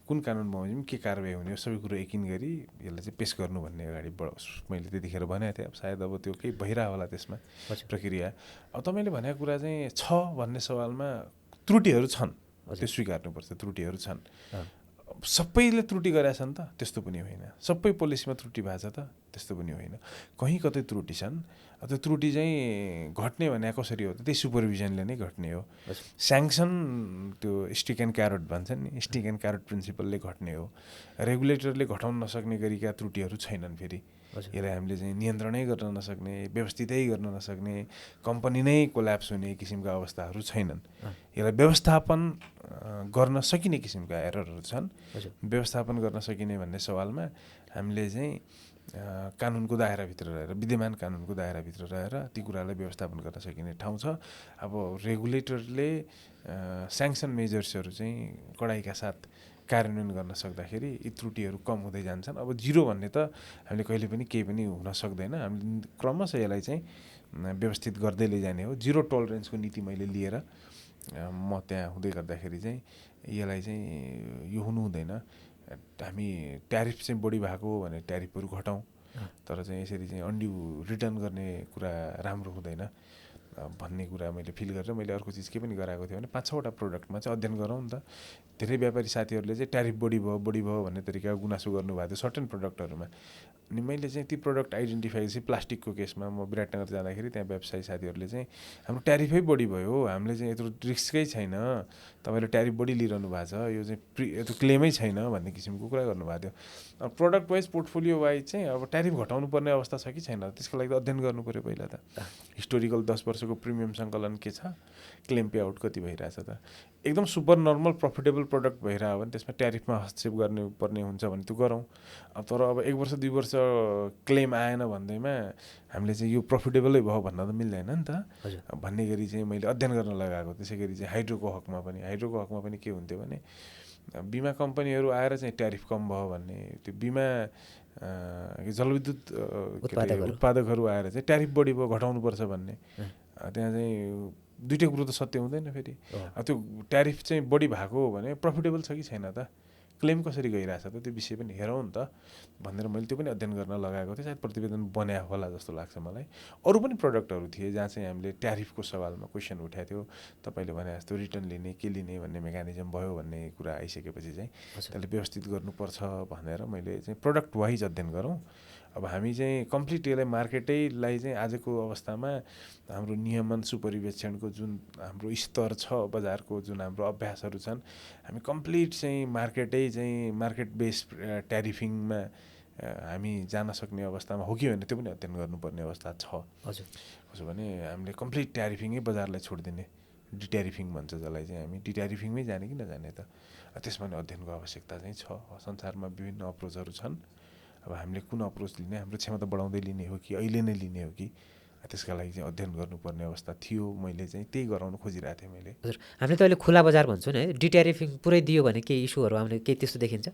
कुन कानुन बमोजिम के कारबाही हुने हो, सबै कुरो यकिन गरी यसलाई चाहिँ पेस गर्नु भन्ने अगाडि मैले त्यतिखेर भनेको थिएँ। अब सायद अब त्यो केही भइरह होला त्यसमा प्रक्रिया। अब तपाईँले भनेको कुरा चाहिँ छ भन्ने सवालमा त्रुटिहरू छन्, त्यो स्वीकार्नुपर्छ, त्रुटिहरू छन्। सबैले त्रुटि गरेका छन् त त्यस्तो पनि होइन, सबै पोलिसीमा त्रुटि भएको छ त त्यस्तो पनि होइन, कहीँ कतै त्रुटि छन्। त्यो त्रुटि चाहिँ घट्ने भने कसरी हो त, त्यही सुपरभिजनले नै घट्ने हो। स्याङ्सन त्यो स्टिक एन्ड क्यारोट भन्छन् नि, स्टिक एन्ड क्यारोट प्रिन्सिपलले घट्ने हो। रेगुलेटरले घटाउन नसक्ने गरीका त्रुटिहरू छैनन्। फेरि यसलाई हामीले चाहिँ नियन्त्रणै गर्न नसक्ने, व्यवस्थितै गर्न नसक्ने, कम्पनी नै कोल्याप्स हुने किसिमका अवस्थाहरू छैनन्। यसलाई व्यवस्थापन गर्न सकिने किसिमका एररहरू छन्। व्यवस्थापन गर्न सकिने भन्ने सवालमा हामीले चाहिँ कानुनको दायराभित्र रहेर, विद्यमान कानुनको दायराभित्र रहेर ती कुरालाई व्यवस्थापन गर्न सकिने ठाउँ छ। अब रेगुलेटरले स्याङ्सन मेजर्सहरू चाहिँ कडाइका साथ कार्यान्वयन गर्न सक्दाखेरि यी त्रुटिहरू कम हुँदै जान्छन्। अब जिरो भन्ने त हामीले कहिले पनि केही पनि हुन सक्दैन, हामीले क्रमशः यसलाई चाहिँ व्यवस्थित गर्दै लैजाने हो। जिरो टलरेन्सको नीति मैले लिएर म त्यहाँ हुँदै गर्दाखेरि चाहिँ यसलाई चाहिँ यो हुनु हुँदैन। हामी ट्यारिफ चाहिँ बढी भएको हो भने ट्यारिफहरू घटाउँ, तर चाहिँ यसरी चाहिँ अन्ड्यू रिटर्न गर्ने कुरा राम्रो हुँदैन भन्ने कुरा मैले फिल गरेर मैले अर्को चिज के पनि गराएको थिएँ भने 5-6वटा प्रोडक्टमा चाहिँ अध्ययन गरौँ नि त। धेरै व्यापारी साथीहरूले चाहिँ ट्यारिफ बढी भयो भन्ने तरिकाको गुनासो गर्नुभएको थियो सर्टेन प्रोडक्टहरूमा। अनि मैले चाहिँ ती प्रोडक्ट आइडेन्टिफाई चाहिँ प्लास्टिकको केसमा म विराटनगर जाँदाखेरि त्यहाँ व्यवसायी साथीहरूले चाहिँ हाम्रो ट्यारिफै बढी भयो, हामीले चाहिँ यत्रो रिस्कै छैन, तपाईँले ट्यारिफ बढी लिइरहनु भएको छ, यो चाहिँ यत्रो क्लेमै छैन भन्ने किसिमको कुरा गर्नुभएको थियो। प्रोडक्ट वाइज पोर्टफोलियो वाइज चाहिँ अब ट्यारिफ घटाउनु पर्ने अवस्था छ कि छैन त्यसको लागि त अध्ययन गर्नु पऱ्यो पहिला त। हिस्टोरिकल 10 वर्षको प्रिमियम सङ्कलन के छ, क्लेम पे आउट कति भइरहेछ त। एकदम सुपर नर्मल प्रफिटेबल प्रोडक्ट भइरह्यो भने त्यसमा ट्यारिफमा हस्तक्षेप गर्नुपर्ने हुन्छ भने त्यो गरौँ। तर अब 1 वर्ष 2 वर्ष क्लेम आएन भन्दैमा हामीले चाहिँ यो प्रफिटेबलै भयो भन्न त मिल्दैन नि त भन्ने गरी चाहिँ मैले अध्ययन गर्न लगाएको। त्यसै गरी चाहिँ हाइड्रोको हकमा पनि के हुन्थ्यो भने बिमा कम्पनीहरू आएर चाहिँ ट्यारिफ कम भयो भन्ने, त्यो बिमा जलविद्युत उत्पादकहरू आएर चाहिँ ट्यारिफ बढी भयो घटाउनुपर्छ भन्ने, त्यहाँ चाहिँ दुइटै कुरो त सत्य हुँदैन। फेरि त्यो ट्यारिफ चाहिँ बढी भएको हो भने प्रफिटेबल छ कि छैन त, क्लेम कसरी गइरहेछ त, त्यो विषय पनि हेरौँ नि त भनेर मैले त्यो पनि अध्ययन गर्न लगाएको थिएँ। सायद प्रतिवेदन बन्या होला जस्तो लाग्छ मलाई। अरू पनि प्रडक्टहरू थिए जहाँ चाहिँ हामीले ट्यारिफको सवालमा क्वेसन उठाएको थियो, तपाईँले भने जस्तो रिटर्न लिने के लिने भन्ने मेकानिजम भयो भन्ने कुरा आइसकेपछि चाहिँ त्यसले व्यवस्थित गर्नुपर्छ भनेर मैले चाहिँ प्रडक्ट वाइज अध्ययन गरौँ। अब हामी चाहिँ कम्प्लिट यसलाई मार्केटैलाई चाहिँ आजको अवस्थामा हाम्रो नियमन सुपरिवेक्षणको जुन हाम्रो स्तर छ, बजारको जुन हाम्रो अभ्यासहरू छन्, हामी कम्प्लिट चाहिँ मार्केट बेस्ड ट्यारिफिङमा हामी जान सक्ने अवस्थामा हो कि होइन त्यो पनि अध्ययन गर्नुपर्ने अवस्था छ। हजुर, कसो भने हामीले कम्प्लिट ट्यारिफिङै बजारलाई छोडिदिने, डिट्यारिफिङ भन्छ जसलाई चाहिँ हामी डिट्यारिफिङमै जाने कि नजाने त, त्यसमा पनि अध्ययनको आवश्यकता चाहिँ छ। संसारमा विभिन्न अप्रोचहरू छन्। अब हामीले कुन अप्रोच लिने, हाम्रो क्षमता बढाउँदै लिने हो कि अहिले नै लिने हो कि, त्यसका लागि चाहिँ अध्ययन गर्नुपर्ने अवस्था थियो। मैले चाहिँ त्यही गराउन खोजिरहेको थिएँ मैले। हजुर, हामीले त अहिले खुला बजार भन्छौँ नि है, डिट्यारिफिङ पुरै दियो भने केही इस्युहरू आउने केही त्यस्तो देखिन्छ?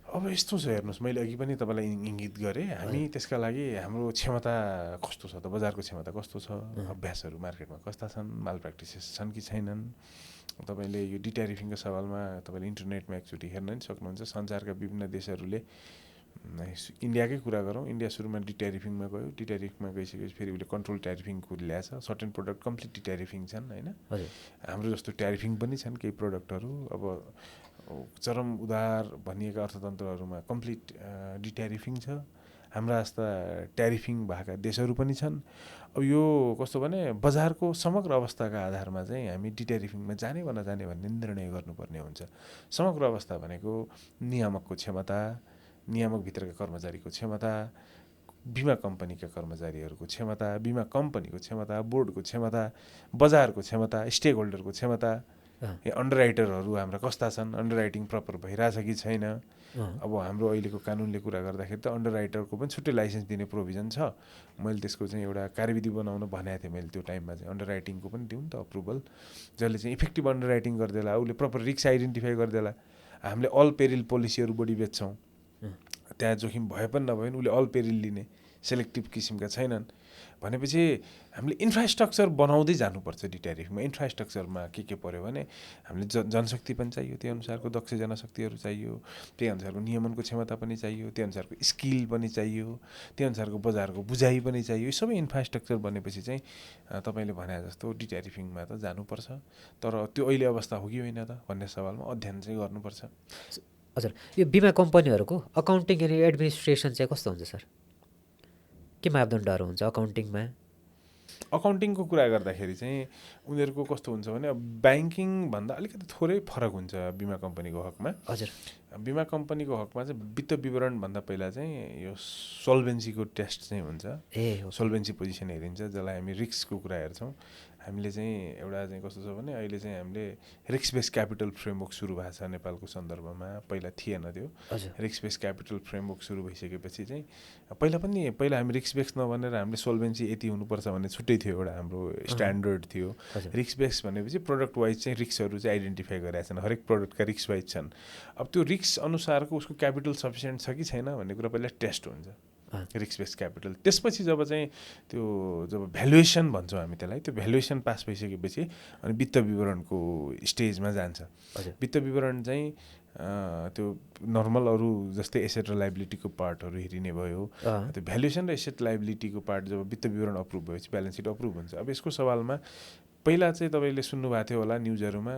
अब यस्तो छ हेर्नुहोस्, मैले अघि पनि तपाईँलाई इङ्गित गरेँ, हामी त्यसका लागि हाम्रो क्षमता कस्तो छ त, बजारको क्षमता कस्तो छ, अभ्यासहरू मार्केटमा कस्ता छन्, माल प्र्याक्टिसेस छन् कि छैनन्। तपाईँले यो डिट्यारिफिङको सवालमा तपाईँले इन्टरनेटमा एकचोटि हेर्न नि सक्नुहुन्छ। संसारका विभिन्न देशहरूले इन्डियाकै कुरा गरौँ, इन्डिया सुरुमा डिट्यारिफिङमा गयो, डिट्यारिफमा गइसकेपछि फेरि उसले कन्ट्रोल ट्यारिफिङको ल्याएछ, सर्टेन प्रडक्ट कम्प्लिट डिट्यारिफिङ छन् होइन। हजुर हाम्रो जस्तो ट्यारिफिङ पनि छन् केही प्रडक्टहरू। अब चरम उदार भनिएका अर्थतन्त्रहरूमा कम्प्लिट डिट्यारिफिङ छ, हाम्रा जस्ता ट्यारिफिङ भएका देशहरू पनि छन्। अब यो कस्तो भने बजारको समग्र अवस्थाका आधारमा चाहिँ हामी डिट्यारिफिङमा जाने वा नजाने भन्ने निर्णय गर्नुपर्ने हुन्छ। समग्र अवस्था भनेको नियामकको क्षमता, नियामकभित्रका कर्मचारीको क्षमता, बिमा कम्पनीका कर्मचारीहरूको क्षमता, बिमा कम्पनीको क्षमता, बोर्डको क्षमता, बजारको क्षमता, स्टेक होल्डरको क्षमता, अन्डरराइटरहरू हाम्रा कस्ता छन्, अन्डरराइटिङ प्रपर भइरहेछ कि छैन। अब हाम्रो अहिलेको कानुनले कुरा गर्दाखेरि त अन्डरराइटरको पनि छुट्टै लाइसेन्स दिने प्रोभिजन छ। मैले त्यसको चाहिँ एउटा कार्यविधि बनाउन भनेको थिएँ मैले त्यो टाइममा चाहिँ, अन्डरराइटिङको पनि दिउँ त अप्रुभल, जसले चाहिँ इफेक्टिभ अन्डरराइटिङ गरिदिएला, उसले प्रपर रिस्क आइडेन्टिफाई गरिदिएला। हामीले अल पेरिल पोलिसीहरू बढी बेच्छौँ, त्यहाँ जोखिम भए पनि नभए पनि उसले अल पेरिल लिने सेलेक्टिभ किसिमका छैनन् भनेपछि हामीले इन्फ्रास्ट्रक्चर बनाउँदै जानुपर्छ। डिट्यारिफमा इन्फ्रास्ट्रक्चरमा के पर्यो भने हामीले जनशक्ति पनि चाहियो, त्यही अनुसारको दक्ष जनशक्तिहरू चाहियो, त्यही अनुसारको नियमनको क्षमता पनि चाहियो, त्यही अनुसारको स्किल पनि चाहियो, त्यही अनुसारको बजारको बुझाइ पनि चाहियो। यो सबै इन्फ्रास्ट्रक्चर बनेपछि चाहिँ तपाईँले भने जस्तो डिट्यारिफिङमा त जानुपर्छ। तर त्यो अहिले अवस्था हो कि होइन त भन्ने सवालमा अध्ययन चाहिँ गर्नुपर्छ। हजुर, यो बिमा कम्पनीहरूको अकाउन्टिङ अनि एडमिनिस्ट्रेसन चाहिँ कस्तो हुन्छ सर? के मापदण्डहरू हुन्छ अकाउन्टिङमा? अकाउन्टिङको कुरा गर्दाखेरि चाहिँ उनीहरूको कस्तो हुन्छ भने अब ब्याङ्किङभन्दा अलिकति थोरै फरक हुन्छ बिमा कम्पनीको हकमा। हजुर, बिमा कम्पनीको हकमा चाहिँ वित्त विवरणभन्दा पहिला चाहिँ यो सोल्भेन्सीको टेस्ट चाहिँ हुन्छ। सोल्भेन्सी पोजिसन हेरिन्छ, जसलाई हामी रिस्कको कुरा हेर्छौँ। हामीले चाहिँ एउटा चाहिँ कस्तो छ भने अहिले चाहिँ हामीले रिस्क बेस क्यापिटल फ्रेमवर्क सुरु भएको छ नेपालको सन्दर्भमा, पहिला थिएन त्यो। रिस्क बेस क्यापिटल फ्रेमवर्क सुरु भइसकेपछि चाहिँ पहिला हामी रिस्क बेस नभनेर हामीले सोल्भेन्सी यति हुनुपर्छ भन्ने छुट्टै थियो, एउटा हाम्रो स्ट्यान्डर्ड थियो। रिस्क बेस भनेपछि प्रडक्ट वाइज चाहिँ रिस्कहरू चाहिँ आइडेन्टिफाई गरेका छन्, हरेक प्रडक्टका रिस्क वाइज छन्। अब त्यो रिस्क अनुसारको उसको क्यापिटल सफिसियन्ट छ कि छैन भन्ने कुरा पहिला टेस्ट हुन्छ, रिस्क बेस क्यापिटल। त्यसपछि जब भ्यालुएसन भन्छौँ हामी त्यसलाई, त्यो भ्यालुएसन पास भइसकेपछि अनि वित्त विवरणको स्टेजमा जान्छ। वित्त विवरण चाहिँ त्यो नर्मल अरू जस्तै एसेट र लाइबिलिटीको पार्टहरू हेरिने भयो। त्यो भ्यालुएसन र एसेट लाइबिलिटीको पार्ट जब वित्त विवरण अप्रुभ भएपछि ब्यालेन्स सिट अप्रुभ हुन्छ। अब यसको सवालमा पहिला चाहिँ तपाईँले सुन्नुभएको थियो होला न्युजहरूमा,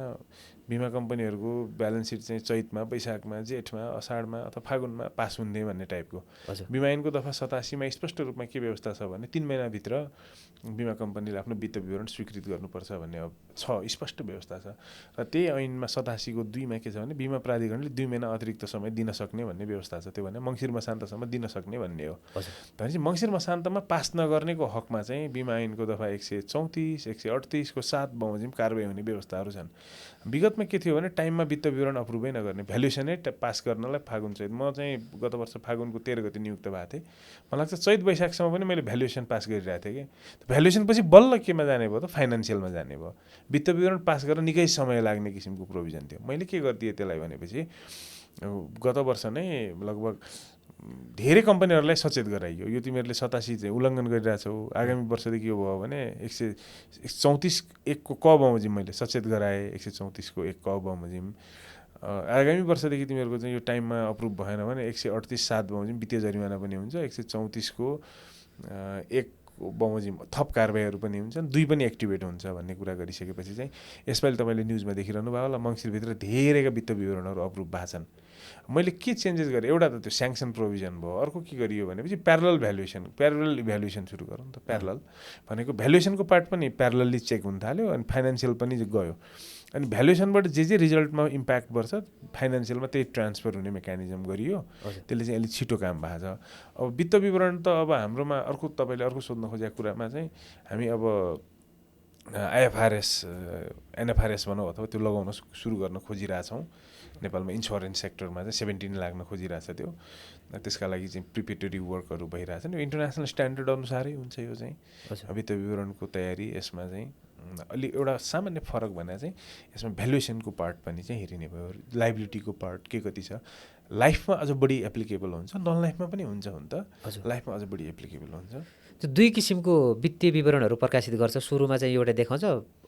बिमा कम्पनीहरूको ब्यालेन्स सिट चाहिँ चैतमा, वैशाखमा, जेठमा, असाढमा अथवा फागुनमा पास हुने भन्ने टाइपको। बिमा ऐनको दफा 87मा स्पष्ट रूपमा के व्यवस्था छ भने 3 महिनाभित्र बिमा कम्पनीले आफ्नो वित्त विवरण स्वीकृत गर्नुपर्छ भन्ने अब छ, स्पष्ट व्यवस्था छ। र त्यही ऐनमा 87को 2मा के छ भने बिमा प्राधिकरणले 2 महिना अतिरिक्त समय दिन सक्ने भन्ने व्यवस्था छ। त्यो भने मङ्सिर मसान्तसम्म दिन सक्ने भन्ने हो। भनेपछि मङ्सिर मसान्तमा पास नगर्नेको हकमा चाहिँ बिमा ऐनको दफा 134, 138 को 7 बमोजिम कारबाही हुने व्यवस्थाहरू छन्। विगतमा के थियो भने टाइममा वित्त विवरण अप्रुभै नगर्ने, भ्यालुएसनै पास गर्नलाई फागुन चैत, म चाहिँ गत वर्ष फागुनको 13 गते नियुक्त भएको थिएँ। मलाई लाग्छ चैत वैशाखसम्म पनि मैले भ्यालुएसन पास गरिरहेको थिएँ कि भ्यालुएसन पछि बल्ल केमा जाने भयो त फाइनेन्सियलमा जाने भयो। वित्त विवरण पास गर्न निकै समय लाग्ने किसिमको प्रोभिजन थियो। मैले के गरिदिएँ त्यसलाई भनेपछि गत वर्ष नै लगभग धेरै कम्पनीहरूलाई सचेत गराइयो, यो तिमीहरूले 87 चाहिँ उल्लङ्घन गरिरहेछौ, आगामी वर्षदेखि यो भयो भने 134 1 को क बमोजिम मैले सचेत गराएँ, 134 को 1 क बमोजिम आगामी वर्षदेखि तिमीहरूको चाहिँ यो टाइममा अप्रुभ भएन भने 138 7 बमोजिम वित्तीय जरिमाना पनि हुन्छ, 134 को 1 बमोजिम थप कारबाहीहरू पनि हुन्छन्, 2 पनि एक्टिभेट हुन्छ भन्ने कुरा गरिसकेपछि चाहिँ यसपालि तपाईँले न्युजमा देखिरहनु भयो होला, मङ्सिरभित्र धेरैका वित्त विवरणहरू अप्रुभ भएको छन्। मैले के चेन्जेस गरेँ, एउटा त त्यो स्याङ्सन प्रोभिजन भयो, अर्को के गरियो भनेपछि प्यारलल इभ्यालुएसन सुरु गरौँ त। प्यारलल भनेको भ्यालुएसनको पार्ट पनि प्यारलली चेक हुन थाल्यो अनि फाइनेन्सियल पनि गयो, अनि भ्यालुएसनबाट जे रिजल्टमा इम्प्याक्ट पर्छ फाइनेन्सियलमा त्यही ट्रान्सफर हुने मेकानिजम गरियो। त्यसले चाहिँ अलिक छिटो काम भएको छ। अब वित्त विवरण त अब हाम्रोमा तपाईँले अर्को सोध्न खोजेको कुरामा चाहिँ हामी अब एनएफआरएस भनौँ अथवा त्यो लगाउन सुरु गर्न खोजिरहेछौँ। नेपालमा इन्सुरेन्स सेक्टरमा चाहिँ 17 लाग्न खोजिरहेछ त्यो, त्यसका लागि चाहिँ प्रिपेरेटरी वर्कहरू भइरहेछन्। यो इन्टरनेसनल स्ट्यान्डर्ड अनुसारै हुन्छ यो चाहिँ वित्त विवरणको तयारी। यसमा चाहिँ अलि एउटा सामान्य फरक भने चाहिँ यसमा भ्यालुएसनको पार्ट पनि चाहिँ हेरिने भयो, लाइबिलिटीको पार्ट के कति छ, लाइफमा अझ बढी एप्लिकेबल हुन्छ, नन लाइफमा पनि हुन्छ हुन त, लाइफमा अझ बढी एप्लिकेबल हुन्छ। त्यो 2 किसिमको वित्तीय विवरणहरू प्रकाशित गर्छ, सुरुमा चाहिँ एउटा देखाउँछ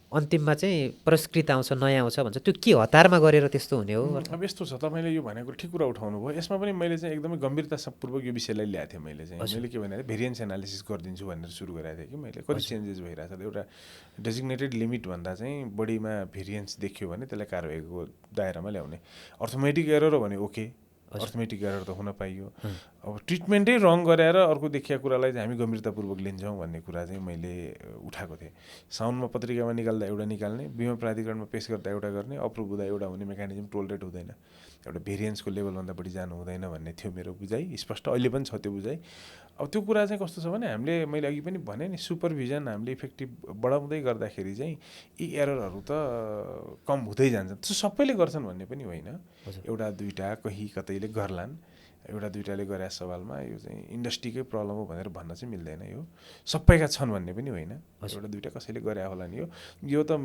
अन्तिममा चाहिँ परिष्कृत आउँछ नयाँ आउँछ भन्छ त्यो के हतारमा गरेर त्यस्तो हुने हो? अब यस्तो छ, तपाईँले यो भनेको ठिक कुरा उठाउनु भयो। यसमा पनि मैले चाहिँ एकदमै गम्भीरतापूर्वक यो विषयलाई ल्याएको थिएँ। मैले के भने भेरिएन्स एनालिसिस गरिदिन्छु भनेर सुरु गरेको थिएँ कि मैले। कति चेन्जेस भइरहेको छ, एउटा डेजिग्नेटेड लिमिट भन्दा चाहिँ बढीमा भेरिएन्स देखियो भने त्यसलाई कारबाहीको दायरामा ल्याउने। अर्थमेटिक एरर हो भने ओके, अर्थमेटिक एरर त हुन पाइयो। अब ट्रिटमेन्टै रङ गरेर अर्को देखिया कुरालाई चाहिँ हामी गम्भीरतापूर्वक लिन्छौँ भन्ने कुरा चाहिँ मैले उठाएको थिएँ। साउन्डमा पत्रिकामा निकाल्दा एउटा निकाल्ने, बिमा प्राधिकरणमा पेश गर्दा एउटा गर्ने, अप्रुभ हुँदा एउटा हुने मेकानिजम टोलरेट हुँदैन, एउटा भेरिएन्सको लेभलभन्दा बढी जानु हुँदैन भन्ने थियो मेरो बुझाइ। स्पष्ट अहिले पनि छ त्यो बुझाइ। अब त्यो कुरा चाहिँ कस्तो छ भने हामीले, मैले अघि पनि भने नि, सुपरभिजन हामीले इफेक्टिभ बढाउँदै गर्दाखेरि चाहिँ यी एररहरू त कम हुँदै जान्छ। त्यो सबैले गर्छन् भन्ने पनि होइन, एउटा दुईवटा कहीँ कतैले गर्लान्, एउटा दुईवटाले गरे सवालमा यो चाहिँ इन्डस्ट्रीकै प्रब्लम हो भनेर भन्न चाहिँ मिल्दैन। यो सबैका छन् भन्ने पनि होइन, एउटा दुईवटा कसैले गरे होला नि। यो त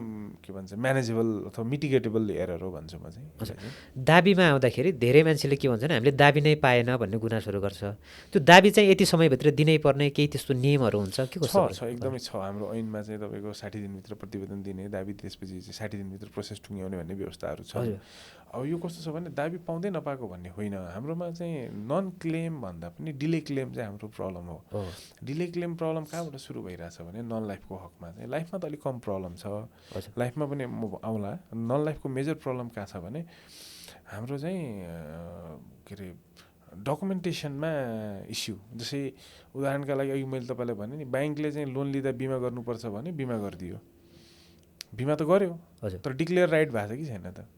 के भन्छ म्यानेजेबल अथवा मिटिगेटेबल एरर हो भन्छु म चाहिँ। दाबीमा आउँदाखेरि धेरै मान्छेले के भन्छन्, हामीले दाबी नै पाएन भन्ने गुनासोहरू गर्छ। त्यो दाबी चाहिँ यति समयभित्र दिनै पर्ने केही त्यस्तो नियमहरू हुन्छ के छ कस्तो? एकदमै छ। हाम्रो ऐनमा चाहिँ तपाईँको 60 दिनभित्र प्रतिवेदन दिने, दाबी त्यसपछि चाहिँ 60 दिनभित्र प्रोसेस टुङ्ग्याउने भन्ने व्यवस्थाहरू छ। अब यो कस्तो छ भने दाबी पाउँदै नपाएको भन्ने होइन, हाम्रोमा चाहिँ नन क्लेम भन्दा पनि डिले क्लेम चाहिँ हाम्रो प्रब्लम हो। डिले क्लेम प्रब्लम कहाँबाट सुरु भइरहेछ भने नन लाइफको हकमा चाहिँ। लाइफमा त अलिक कम प्रब्लम छ, लाइफमा पनि म आउँला। नन लाइफको मेजर प्रब्लम कहाँ छ भने हाम्रो चाहिँ के अरे डकुमेन्टेसनमा इस्यु। जस्तै उदाहरणका लागि अघि मैले तपाईँलाई भने नि, ब्याङ्कले चाहिँ लोन लिँदा बिमा गर्नुपर्छ भने बिमा गरिदियो, बिमा त गर्यो तर डिक्लेयर राइट भएको छ कि छैन त?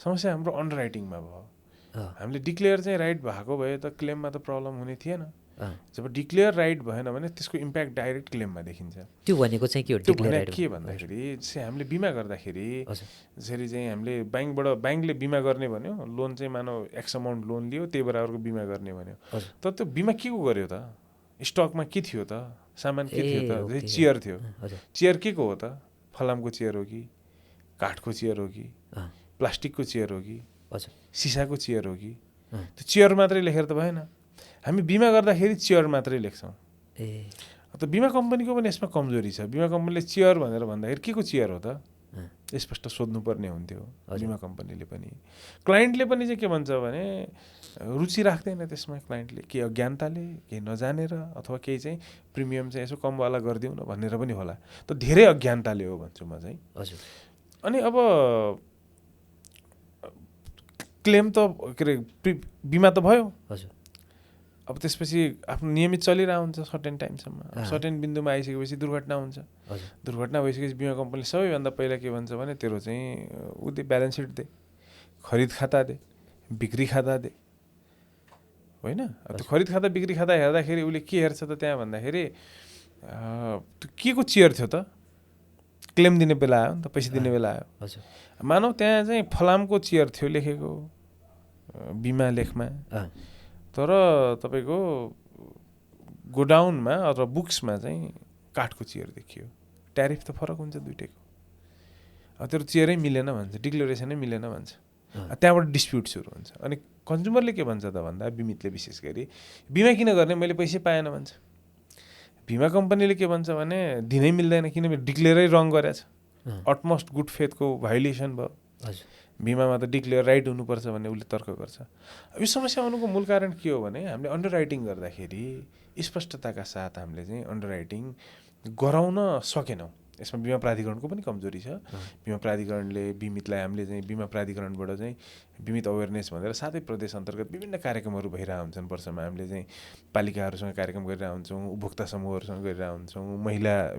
समस्या हाम्रो अन्डर राइटिङमा भयो। हामीले डिक्लेयर चाहिँ राइट भएको भए त क्लेममा त प्रब्लम हुने थिएन। जब डिक्लेयर राइट भएन भने त्यसको इम्प्याक्ट डाइरेक्ट क्लेममा देखिन्छ। त्यो भनेको चाहिँ के हो? त्यो भने के भन्दाखेरि चाहिँ हामीले बिमा गर्दाखेरि जसरी चाहिँ हामीले ब्याङ्कले बिमा गर्ने भन्यो, लोन चाहिँ मानव एक्स अमाउन्ट लोन लियो, त्यही बराबरको बिमा गर्ने भन्यो। तर त्यो बिमा के को गर्यो त? स्टकमा के थियो त? सामान के थियो त? जस्तै चेयर थियो, चेयर के को हो त? फलामको चेयर हो कि, काठको चेयर हो कि, प्लास्टिकको चेयर हो कि, सिसाको चेयर हो कि? त्यो चेयर मात्रै लेखेर त भएन। हामी बिमा गर्दाखेरि चेयर मात्रै लेख्छौँ। त बिमा कम्पनीको पनि यसमा कमजोरी छ। बिमा कम्पनीले चेयर भनेर भन्दाखेरि के को चेयर हो त? स्पष्ट सोध्नुपर्ने हुन्थ्यो बिमा कम्पनीले पनि। क्लाइन्टले पनि चाहिँ के भन्छ भने रुचि राख्दैन त्यसमा। क्लाइन्टले के अज्ञानताले, केही नजानेर, अथवा केही चाहिँ प्रिमियम चाहिँ यसो कमवाला गरिदिउँ न भनेर पनि होला। त धेरै अज्ञानताले हो भन्छु म चाहिँ। अनि अब क्लेम त के अरे बिमा त भयो, अब त्यसपछि आफ्नो नियमित चलिरहेको हुन्छ सर्टेन टाइमसम्म। सर्टेन बिन्दुमा आइसकेपछि दुर्घटना हुन्छ। दुर्घटना भइसकेपछि बिमा कम्पनीले सबैभन्दा पहिला के भन्छ भने तेरो चाहिँ ऊ दे, ब्यालेन्स सिट दे, खरिद खाता दे, बिक्री खाता दे, होइन? त्यो खरिद खाता बिक्री खाता हेर्दाखेरि उसले के हेर्छ त त्यहाँ भन्दाखेरि त्यो के को चेयर थियो त? क्लेम दिने बेला आयो नि त, पैसा दिने बेला आयो। मानौ त्यहाँ चाहिँ फलामको चेयर थियो लेखेको बिमा लेखमा, तर तपाईँको गोडाउनमा अथवा बुक्समा चाहिँ काठको चेयर देखियो। ट्यारिफ त फरक हुन्छ दुइटैको। अब तेरो चेयरै मिलेन भन्छ, डिक्लेरेसनै मिलेन भन्छ। त्यहाँबाट डिस्प्युट सुरु हुन्छ। अनि कन्ज्युमरले के भन्छ त भन्दा, बिमितले विशेष गरी बिमा किन गर्ने, मैले पैसै पाएन भन्छ। बिमा कम्पनीले के भन्छ भने दिनै मिल्दैन किनभने डिक्लेयरै रङ गरेछ, अटमोस्ट गुड फेथको भायोलेसन भयो। बिमामा त डिक्लेयर राइट हुनुपर्छ भन्ने उसले तर्क गर्छ। यो समस्या आउनुको मूल कारण के हो भने हामीले अन्डर राइटिङ गर्दाखेरि स्पष्टताका साथ हामीले चाहिँ अन्डर राइटिङ गराउन सकेनौँ। यसमा बिमा प्राधिकरणको पनि कमजोरी छ। बिमा प्राधिकरणले बिमितलाई हामीले चाहिँ बिमा प्राधिकरणबाट चाहिँ बिमित अवेरनेस भनेर 7 प्रदेश अन्तर्गत विभिन्न कार्यक्रमहरू भइरहेको हुन्छन्। वर्षमा हामीले चाहिँ पालिकाहरूसँग कार्यक्रम गरिरहेको हुन्छौँ, उपभोक्ता समूहहरूसँग गरिरहेको हुन्छौँ।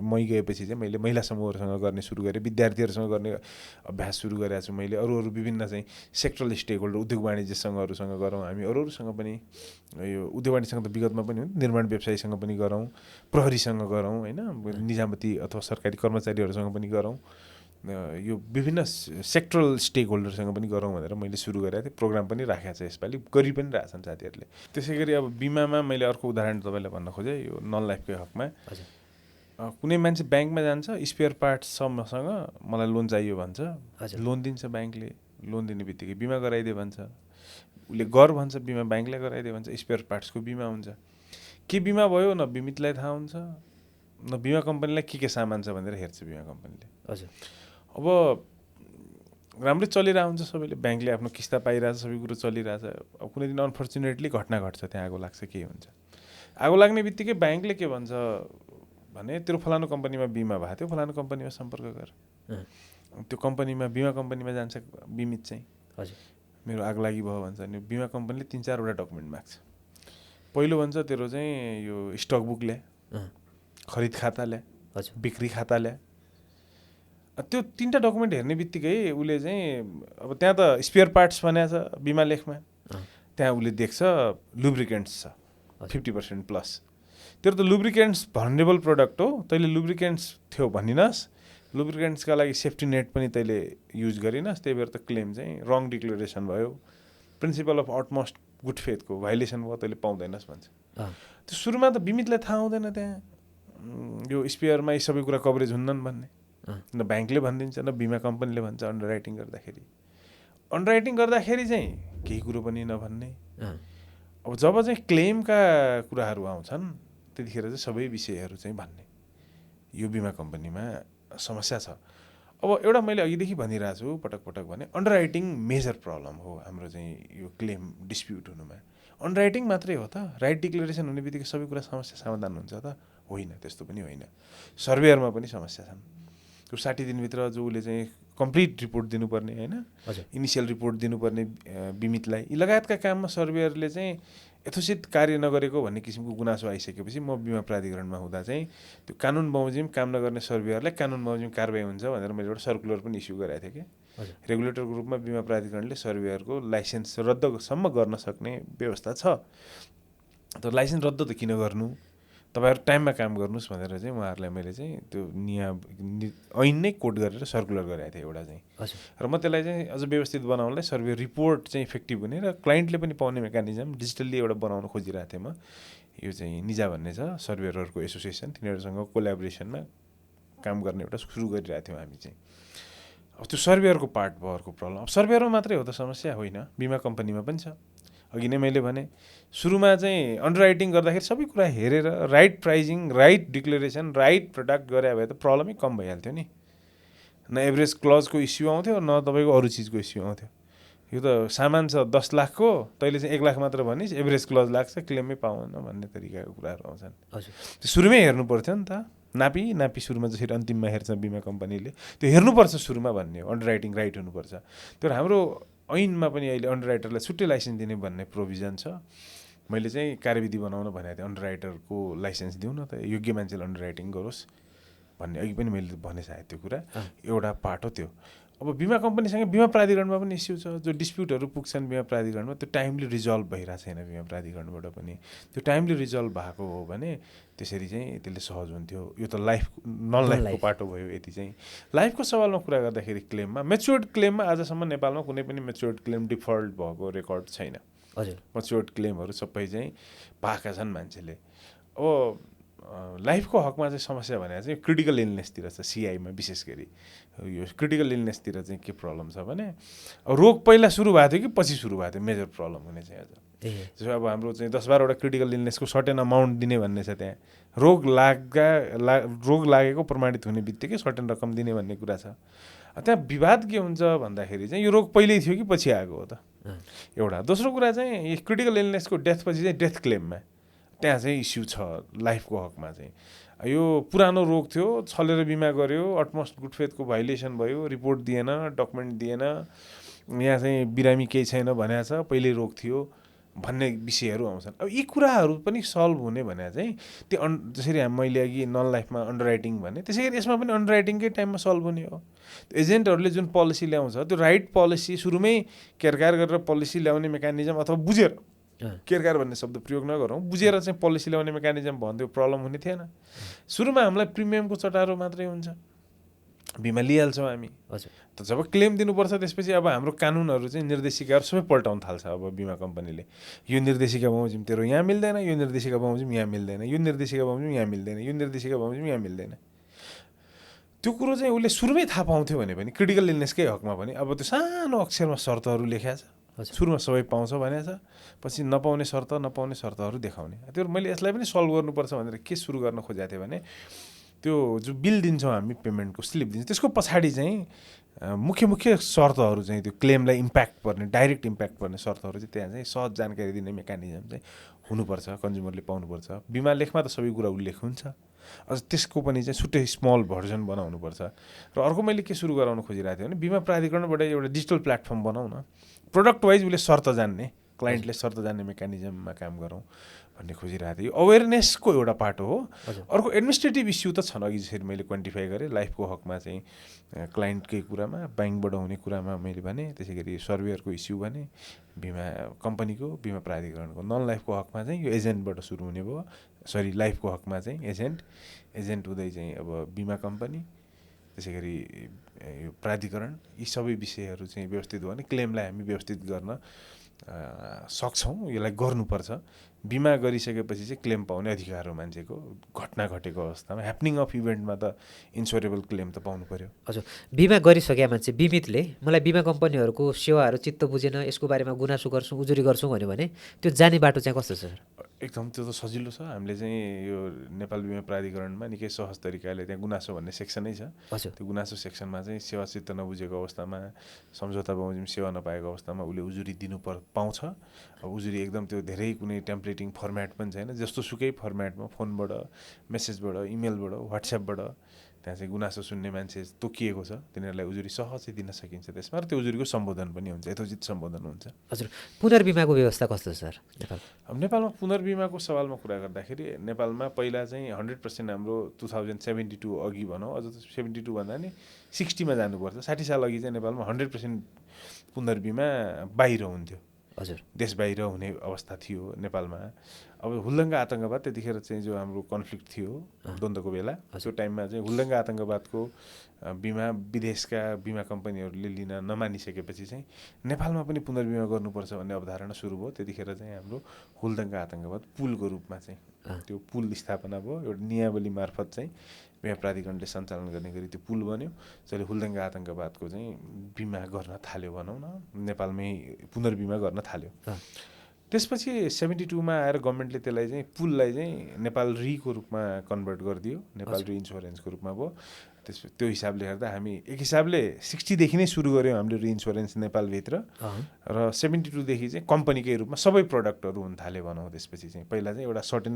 मै गएपछि चाहिँ मैले महिला समूहहरूसँग गर्ने सुरु गरेँ, विद्यार्थीहरूसँग गर्ने अभ्यास सुरु गरेको छु मैले। अरू विभिन्न चाहिँ सेक्टरल स्टेक होल्डर, उद्योग वाणिज्य सङ्घहरूसँग गरौँ हामी, अरूसँग पनि। यो उद्योग वाणिज्यसँग त विगतमा पनि हो, निर्माण व्यवसायीसँग पनि गरौँ, प्रहरीसँग गरौँ, होइन, निजामती अथवा सरकारी कर्मचारीहरूसँग पनि गरौँ, यो विभिन्न सेक्टरल स्टेक होल्डरसँग पनि गरौँ भनेर मैले सुरु गरेको थिएँ। प्रोग्राम पनि राखेको छ यसपालि, गरि पनि रहेछन् साथीहरूले। त्यसै गरी अब बिमामा मैले अर्को उदाहरण तपाईँलाई भन्न खोजेँ, यो नन लाइफकै हकमा कुनै मान्छे ब्याङ्कमा जान्छ, स्पेयर पार्ट्ससम्मसँग मलाई लोन चाहियो भन्छ, लोन दिन्छ ब्याङ्कले। लोन दिने बित्तिकै बिमा गराइदियो भन्छ, उसले गर भन्छ, बिमा ब्याङ्कले गराइदियो भन्छ, स्पेयर पार्ट्सको बिमा हुन्छ। के बिमा भयो न बिमितलाई थाहा हुन्छ, न बिमा कम्पनीलाई के सामान छ भनेर हेर्छ बिमा कम्पनीले। अब राम्रै चलिरहेको हुन्छ सबैले, ब्याङ्कले आफ्नो किस्ता पाइरहेछ, सबै कुरो चलिरहेछ। अब कुनै दिन अनफर्चुनेटली घटना घट्छ, त्यहाँ आगो लाग्छ, के हुन्छ। आगो लाग्ने बित्तिकै ब्याङ्कले के भन्छ भने तेरो फलानु कम्पनीमा बिमा भएको थियो, फलानु कम्पनीमा सम्पर्क गर। त्यो कम्पनीमा, बिमा कम्पनीमा जान्छ बिमित चाहिँ, हजुर मेरो आग लागि भयो भन्छ। अनि बिमा कम्पनीले 3-4वटा डकुमेन्ट माग्छ। पहिलो भन्छ तेरो चाहिँ यो स्टक बुक ल्या, खरिद खाता ल्या, हजुर बिक्री खाता ल्या। त्यो 3टा डकुमेन्ट हेर्ने बित्तिकै उसले चाहिँ अब त्यहाँ त स्पेयर पार्ट्स भनेको छ बिमा लेखमा, त्यहाँ उसले देख्छ लुब्रिकेन्ट्स छ 50% प्लस। तेरो त लुब्रिकेन्ट्स भर्नेबल प्रडक्ट हो, तैँले लुब्रिकेन्ट्स थियो भनिनस्, लुब्रिकेन्ट्सका लागि सेफ्टी नेट पनि तैँले युज गरिनस्, त्यही भएर त क्लेम चाहिँ रङ डिक्लेरेसन भयो, प्रिन्सिपल अफ अटमोस्ट गुड फेथको भाइलेसन भयो, तैँले पाउँदैनस् भन्छ। त्यो सुरुमा त बिमितलाई थाहा हुँदैन त्यहाँ यो स्पेयरमा यी सबै कुरा कभरेज हुन्नन् भन्ने, न ब्याङ्कले भनिदिन्छ न बिमा कम्पनीले भन्छ। अन्डरराइटिङ गर्दाखेरि चाहिँ केही कुरो पनि नभन्ने। अब जब चाहिँ क्लेमका कुराहरू आउँछन् त्यतिखेर चाहिँ सबै विषयहरू चाहिँ भन्ने, यो बिमा कम्पनीमा समस्या छ। अब एउटा मैले अघिदेखि भनिरहेको छु पटक पटक भने, अन्डरराइटिङ मेजर प्रब्लम हो हाम्रो चाहिँ यो क्लेम डिस्प्युट हुनुमा। अन्डरराइटिङ मात्रै हो त? राइट डिक्लेरेसन हुने बित्तिकै सबै कुरा समस्या समाधान हुन्छ त? होइन, त्यस्तो पनि होइन। सर्वेयरमा पनि समस्या छन्। त्यो 60 दिनभित्र जो उसले चाहिँ कम्प्लिट रिपोर्ट दिनुपर्ने, होइन, इनिसियल रिपोर्ट दिनुपर्ने बिमितलाई, यी लगायतका काममा सर्वेयरले चाहिँ यथोचित कार्य नगरेको भन्ने किसिमको गुनासो आइसकेपछि म बिमा प्राधिकरणमा हुँदा चाहिँ त्यो कानुन बमोजिम काम नगर्ने सर्वेयरलाई कानुन बमोजिम कारबाही हुन्छ भनेर मैले एउटा सर्कुलर पनि इस्यु गरेको थिएँ कि रेगुलेटरको रूपमा बिमा प्राधिकरणले सर्वेयरको लाइसेन्स रद्दसम्म गर्न सक्ने व्यवस्था छ। तर लाइसेन्स रद्द त किन गर्नु, तपाईँहरू टाइममा काम गर्नुहोस् भनेर चाहिँ उहाँहरूलाई मैले चाहिँ त्यो ऐन नै कोड गरेर सर्कुलर गरेको थिएँ एउटा चाहिँ। र म त्यसलाई चाहिँ अझ व्यवस्थित बनाउनलाई सर्वे रिपोर्ट चाहिँ इफेक्टिभ हुने र क्लाइन्टले पनि पाउने मेकानिजम डिजिटल्ली एउटा बनाउन खोजिरहेको थिएँ म। यो चाहिँ निजा भन्ने छ सर्वेयरहरूको एसोसिएसन, तिनीहरूसँग कोल्याबोरेसनमा काम गर्ने एउटा सुरु गरिरहेको थियौँ हामी चाहिँ। अब त्यो सर्वेयरको पार्ट भयो अर्को प्रब्लम। अब सर्वेयरमा मात्रै हो त समस्या? होइन, बिमा कम्पनीमा पनि छ। अघि नै मैले भने सुरुमा चाहिँ अन्डरराइटिङ गर्दाखेरि सबै कुरा हेरेर right pricing, right declaration, right product गरे भए त प्रब्लमै कम भइहाल्थ्यो नि। न एभरेज क्लजको इस्यु आउँथ्यो, न तपाईँको अरू चिजको इस्यु आउँथ्यो। यो त सामान छ 10 लाखको, तैँले चाहिँ 1 लाख मात्र भनिस्, एभरेज क्लज लाग्छ, क्लेमै पाउँदैन भन्ने तरिकाको कुराहरू आउँछन्। त्यो सुरुमै हेर्नु पर्थ्यो नि त। नापी सुरुमा जसरी अन्तिममा हेर्छ बिमा कम्पनीले, त्यो हेर्नुपर्छ सुरुमा भन्ने हो। अन्डरराइटिङ राइट हुनुपर्छ। तर हाम्रो ऐनमा पनि अहिले अन्डरराइटरलाई छुट्टै लाइसेन्स दिने भन्ने प्रोभिजन छ। मैले चाहिँ कार्यविधि बनाउन भनेको थिएँ, अन्डरराइटरको लाइसेन्स दिउँ न त, योग्य मान्छेले अन्डरराइटिङ गरोस् भन्ने। अघि पनि मैले भने सायद त्यो कुरा एउटा पार्ट हो त्यो। अब बिमा कम्पनीसँग बिमा प्राधिकरणमा पनि इस्यु छ। जो डिस्प्युटहरू पुग्छन् बिमा प्राधिकरणमा त्यो टाइमली रिजल्भ भइरहेको छैन बिमा प्राधिकरणबाट पनि। त्यो टाइमली रिजल्भ भएको हो भने त्यसरी चाहिँ त्यसले सहज हुन्थ्यो। यो त नन लाइफको पाटो भयो। यति चाहिँ लाइफको सवालमा कुरा गर्दाखेरि क्लेममा, मेच्योर्ड क्लेममा आजसम्म नेपालमा कुनै पनि मेच्योर्ड क्लेम डिफल्ट भएको रेकर्ड छैन। मेच्योर्ड क्लेमहरू सबै चाहिँ पाएका छन् मान्छेले। अब लाइफको हकमा चाहिँ समस्या भने चाहिँ क्रिटिकल इलनेसतिर छ। सिआईमा विशेष गरी यो क्रिटिकल इलनेसतिर चाहिँ के प्रब्लम छ भने रोग पहिला सुरु भएको थियो कि पछि सुरु भएको थियो मेजर प्रब्लम हुने चाहिँ अझ। जस्तो अब हाम्रो चाहिँ 10-12वटा क्रिटिकल इलनेसको सर्टेन अमाउन्ट दिने भन्ने छ त्यहाँ। रोग लागेको प्रमाणित हुने बित्तिकै सर्टेन रकम दिने भन्ने कुरा छ। त्यहाँ विवाद के हुन्छ भन्दाखेरि चाहिँ यो रोग पहिल्यै थियो कि पछि आएको हो त, एउटा। दोस्रो कुरा चाहिँ क्रिटिकल इलनेसको डेथपछि चाहिँ डेथ क्लेममा त्यहाँ चाहिँ इस्यु छ लाइफको हकमा चाहिँ। यो पुरानो रोग थियो, छलेर बिमा गर्यो, अटमोस्ट गुड फेथको भाइलेसन भयो, रिपोर्ट दिएन, डकुमेन्ट दिएन, यहाँ चाहिँ बिरामी केही छैन भनेको छ, पहिल्यै रोग थियो भन्ने विषयहरू आउँछन्। अब यी कुराहरू पनि सल्भ हुने भने चाहिँ त्यो जसरी मैले अघि नन लाइफमा अन्डरराइटिङ भने त्यसै गरी यसमा पनि अन्डरराइटिङकै टाइममा सल्भ हुने हो। एजेन्टहरूले जुन पोलिसी ल्याउँछ त्यो राइट पोलिसी सुरुमै केरकार गरेर पोलिसी ल्याउने मेकानिजम अथवा बुझेर, केरकार भन्ने शब्द प्रयोग नगरौँ, बुझेर चाहिँ पोलिसी ल्याउने मेकानिजम भन्थ्यो प्रब्लम हुने थिएन। सुरुमा हामीलाई प्रिमियमको चटारो मात्रै हुन्छ, बिमा लिइहाल्छौँ हामी। त जब क्लेम दिनुपर्छ त्यसपछि अब हाम्रो कानुनहरू चाहिँ निर्देशिकाहरू सबै पल्टाउन थाल्छ। अब बिमा कम्पनीले यो निर्देशिका बमोजिम तेरो यहाँ मिल्दैन, यो निर्देशिका बमोजिम यहाँ मिल्दैन, यो निर्देशिका बमोजिम यहाँ मिल्दैन, यो निर्देशिका बमोजिम यहाँ मिल्दैन। त्यो कुरो चाहिँ उसले सुरुमै थाहा पाउँथ्यो भने पनि क्रिटिकल इलनेसकै हकमा पनि अब त्यो सानो अक्षरमा शर्तहरू लेखेको छ। सुरुमा सबै पाउँछ भनेको छ, पछि नपाउने शर्तहरू देखाउने। त्यो मैले यसलाई पनि सल्भ गर्नुपर्छ भनेर के सुरु गर्न खोजेको थिएँ भने त्यो जो बिल दिन्छौँ हामी पेमेन्टको स्लिप दिन्छौँ त्यसको पछाडि चाहिँ मुख्य शर्तहरू चाहिँ त्यो क्लेमलाई इम्प्याक्ट पर्ने डाइरेक्ट इम्प्याक्ट पर्ने शर्तहरू चाहिँ त्यहाँ चाहिँ सहज जानकारी दिने मेकानिजम चाहिँ हुनुपर्छ, कन्ज्युमरले पाउनुपर्छ। बिमा लेखमा त सबै कुरा उल्लेख हुन्छ, अझ त्यसको पनि चाहिँ छुट्टै स्मल भर्जन बनाउनुपर्छ। र अर्को मैले के सुरु गराउन खोजिरहेको थिएँ भने बिमा प्राधिकरणबाट एउटा डिजिटल प्लेटफर्म बनाउन, प्रोडक्ट वाइज उसले शर्त जान्ने, क्लाइन्टले शर्त जान्ने मेकानिजममा काम गरौँ भन्ने खोजिरहेको थिएँ। यो अवेरनेसको एउटा पाटो हो। अर्को एडमिनिस्ट्रेटिभ इस्यु त छन्, अघि जसरी मैले क्वान्टिफाई गरेँ लाइफको हकमा चाहिँ क्लाइन्टकै कुरामा, ब्याङ्कबाट हुने कुरामा मैले भने, त्यसै गरी सर्वेयरको इस्यु भने, बिमा कम्पनीको, बिमा प्राधिकरणको। नन लाइफको हकमा चाहिँ यो एजेन्टबाट सुरु हुने भयो, सरी लाइफको हकमा चाहिँ एजेन्ट हुँदै चाहिँ अब बिमा कम्पनी, त्यसै गरी यो प्राधिकरण, यी सबै विषयहरू चाहिँ व्यवस्थित भयो भने क्लेमलाई हामी व्यवस्थित गर्न सक्छौँ। यसलाई गर्नुपर्छ। बिमा गरिसकेपछि चाहिँ क्लेम पाउने अधिकार हो मान्छेको, घटना घटेको अवस्थामा। ह्यापनिङ अफ इभेन्टमा त इन्स्योरेबल क्लेम त पाउनु पऱ्यो। हजुर, बिमा गरिसके मान्छे बिमितले मलाई बिमा कम्पनीहरूको सेवाहरू चित्त बुझेन, यसको बारेमा गुनासो गर्छौँ, उजुरी गर्छौँ भन्यो भने त्यो जाने बाटो चाहिँ कस्तो छ सर? एकदम त्यो त सजिलो छ। हामीले चाहिँ यो नेपाल बिमा प्राधिकरणमा निकै सहज तरिकाले त्यहाँ गुनासो भन्ने सेक्सनै छ। हजुर, त्यो गुनासो सेक्सनमा चाहिँ सेवा चित्त नबुझेको अवस्थामा, सम्झौता बमोजिम सेवा नपाएको अवस्थामा उसले उजुरी पाउँछ। अब उजुरी एकदम त्यो धेरै कुनै टेम्प्लेटिङ फर्मेट पनि छैन, जस्तो सुकै फर्मेटमा फोनबाट, मेसेजबाट, इमेलबाट, व्हाट्सएपबाट त्यहाँ चाहिँ गुनासो सुन्ने मान्छे तोकिएको छ, तिनीहरूलाई उजुरी सहजै दिन सकिन्छ त्यसमा। र त्यो उजुरीको सम्बोधन पनि हुन्छ, यथोचित सम्बोधन हुन्छ। हजुर, पुनर्बिमाको व्यवस्था कस्तो छ सर नेपाल? अब नेपालमा पुनर्बिमाको सवालमा कुरा गर्दाखेरि नेपालमा पहिला चाहिँ 100% हाम्रो 2072 अघि भनौँ, अझ 72 भन्दा नि 60 मा जानुपर्छ। 60 साल अघि चाहिँ नेपालमा 100% पुनर्बिमा बाहिर हुन्थ्यो, हजुर, देश बाहिर हुने अवस्था थियो नेपालमा। अब हुल्दङ्ग आतङ्कवाद त्यतिखेर चाहिँ जो हाम्रो कन्फ्लिक्ट थियो द्वन्द्वको बेला, त्यो टाइममा चाहिँ हुल्दङ्ग आतङ्कवादको बिमा विदेशका बिमा कम्पनीहरूले लिन नमानिसकेपछि चाहिँ नेपालमा पनि पुनर्बिमा गर्नुपर्छ भन्ने अवधारणा सुरु भयो। त्यतिखेर चाहिँ हाम्रो हुल्दङ्ग आतङ्कवाद पुलको रूपमा चाहिँ त्यो पुल स्थापना भयो। एउटा नियावली मार्फत चाहिँ बिमा प्राधिकरणले सञ्चालन गर्ने गरी त्यो पुल बन्यो, जसले हुल्दङ्ग आतङ्कवादको चाहिँ बिमा गर्न थाल्यो भनौँ न, नेपालमै पुनर्बिमा गर्न थाल्यो। त्यसपछि 72 मा आएर गभर्मेन्टले त्यसलाई चाहिँ पुललाई चाहिँ नेपाल रीको रूपमा कन्भर्ट गरिदियो, नेपाल री इन्सुरेन्सको रूपमा भयो। त्यो हिसाबले हेर्दा हामी एक हिसाबले 60 देखि नै सुरु गऱ्यौँ हामीले री इन्सुरेन्स नेपालभित्र, र 72 देखि चाहिँ कम्पनीकै रूपमा सबै प्रडक्टहरू हुन थाले भनौँ। त्यसपछि चाहिँ पहिला चाहिँ एउटा सर्टेन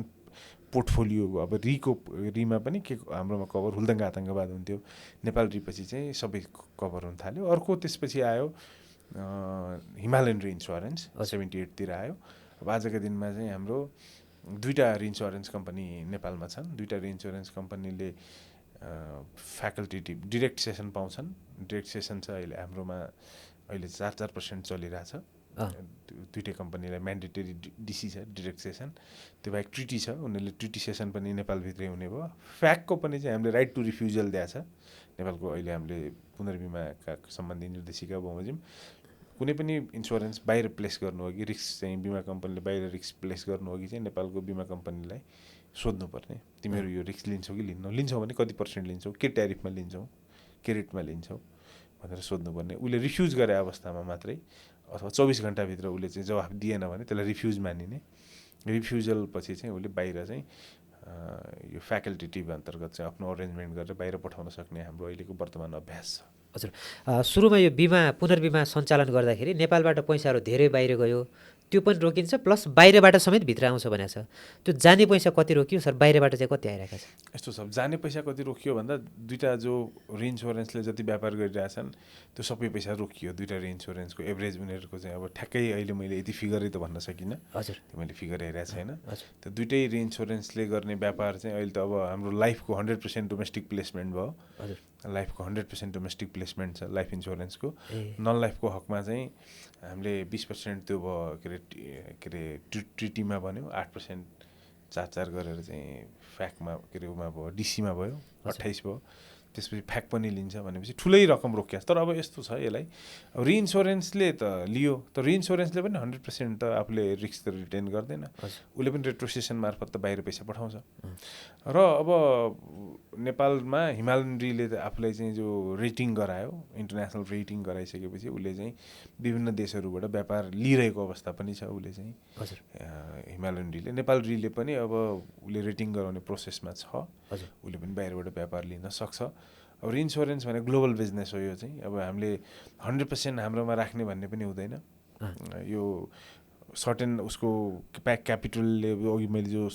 पोर्टफोलियो, अब रीमा पनि के हाम्रोमा कभर हुल्दङ्ग आतङ्कवाद हुन्थ्यो, नेपाल री पछि चाहिँ सबै कभर हुन थाल्यो। अर्को त्यसपछि आयो हिमालयन री इन्सुरेन्स 78 तिर आयो। अब आजका दिनमा चाहिँ हाम्रो 2टा री इन्सुरेन्स कम्पनी नेपालमा छन्। 2टा री इन्सुरेन्स कम्पनीले फ्याकल्टेटिभ डिरेक्ट सेसन पाउँछन्। डिरेक्ट सेसन छ अहिले हाम्रोमा, अहिले 4% चलिरहेछ। 2टै कम्पनीलाई म्यान्डेटरी डिसी छ डिरेक्ट सेसन। त्यो बाहेक ट्रिटी छ, उनीहरूले ट्रिटी सेसन पनि नेपालभित्रै हुने भयो। फ्याकको पनि चाहिँ हामीले राइट टु रिफ्युजल दिएको छ नेपालको। अहिले हामीले पुनर्बिमाका सम्बन्धी निर्देशिका बमोजिम कुनै पनि इन्सुरेन्स बाहिर प्लेस गर्नु अघि, रिस्क चाहिँ बिमा कम्पनीले बाहिर रिस्क प्लेस गर्नु अघि चाहिँ नेपालको बिमा कम्पनीलाई सोध्नुपर्ने, तिमीहरू यो रिस्क लिन्छौ कि लिन्छौ भने कति % लिन्छौ, के ट्यारिफमा लिन्छौ, के रेटमा लिन्छौ भनेर सोध्नुपर्ने। उसले रिफ्युज गरे अवस्थामा मात्रै, अथवा 24 घन्टाभित्र उसले चाहिँ जवाफ दिएन भने त्यसलाई रिफ्युज मानिने। रिफ्युजल पछि चाहिँ उसले बाहिर चाहिँ यो फ्याकल्टेटिभ अन्तर्गत चाहिँ आफ्नो अरेन्जमेन्ट गरेर बाहिर पठाउन सक्ने हाम्रो अहिलेको वर्तमान अभ्यास छ। हजुर, सुरुमा यो पुनर्बिमा सञ्चालन गर्दाखेरि नेपालबाट पैसाहरू धेरै बाहिर गयो, त्यो पनि रोकिन्छ, प्लस बाहिरबाट समेत भित्र आउँछ भनेको छ। त्यो जाने पैसा कति रोकियो सर, बाहिरबाट चाहिँ कति आइरहेको छ? यस्तो छ, जाने पैसा कति रोकियो भन्दा 2टा जो री इन्सुरेन्सले जति व्यापार गरिरहेछन् त्यो सबै पैसा रोकियो। 2टा री इन्सुरेन्सको एभरेज उनीहरूको चाहिँ अब ठ्याक्कै अहिले मैले यति फिगरै त भन्न सकिनँ। हजुर, त्यो मैले फिगर हेरेको छैन। त्यो 2टै री इन्सुरेन्सले गर्ने व्यापार चाहिँ अहिले त अब हाम्रो लाइफको 100% डोमेस्टिक प्लेसमेन्ट भयो। हजुर, लाइफको 100% डोमेस्टिक प्लेसमेन्ट छ लाइफ इन्सुरेन्सको। नन लाइफको हकमा चाहिँ हामीले 20% त्यो भयो, के अरे ट्रिटीमा भन्यो, 8% 4 गरेर चाहिँ फ्याकमा के अरे उमा भयो, डिसीमा भयो, 28 भयो। त्यसपछि फ्याक पनि लिन्छ भनेपछि ठुलै रकम रोकिया। तर अब यस्तो छ, यसलाई अब री इन्सुरेन्सले त लियो, तर री इन्सुरेन्सले पनि 100% त आफूले रिस्क त रिटेन गर्दैन, उसले पनि रेट्रोसेसन मार्फत त बाहिर पैसा पठाउँछ। र अब नेपालमा हिमालयन रिले आफूलाई चाहिँ जो रेटिङ गरायो, इन्टरनेसनल रेटिङ गराइसकेपछि उसले चाहिँ विभिन्न देशहरूबाट व्यापार लिइरहेको अवस्था पनि छ। उसले चाहिँ हजुर हिमालयन रिले, नेपाल रिले पनि अब उसले रेटिङ गराउने प्रोसेसमा छ। हजुर उसले पनि बाहिरबाट व्यापार लिन सक्छ। अब इन्सुरेन्स भने ग्लोबल बिजनेस हो। यो चाहिँ अब हामीले 100% हाम्रोमा राख्ने भन्ने पनि हुँदैन। यो सर्टेन उसको क्यापिटलले, अघि मैले जो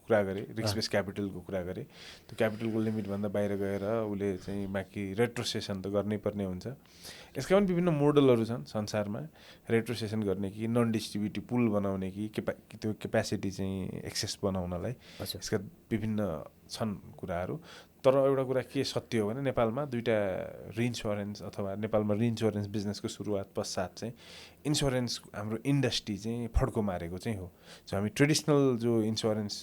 कुरा गरेँ रिस्क बेस क्यापिटलको कुरा गरेँ, त्यो क्यापिटलको लिमिटभन्दा बाहिर गएर उसले चाहिँ बाँकी रेट्रोसेसन त गर्नै पर्ने हुन्छ। यसका पनि विभिन्न मोडलहरू छन् संसारमा, रेट्रोसेसन गर्ने कि नन डिस्ट्रिब्युटिभ पुल बनाउने कि त्यो क्यापेसिटी चाहिँ एक्सेस बनाउनलाई, यसका विभिन्न छन् कुराहरू। तर एउटा कुरा के सत्य हो भने नेपालमा दुईवटा रिइन्स्योरेन्स अथवा नेपालमा रिइन्स्योरेन्स बिजनेसको सुरुवात पश्चात चाहिँ इन्स्योरेन्स हाम्रो इन्डस्ट्री चाहिँ फड्को मारेको चाहिँ हो। जो हामी ट्रेडिसनल जो इन्स्योरेन्स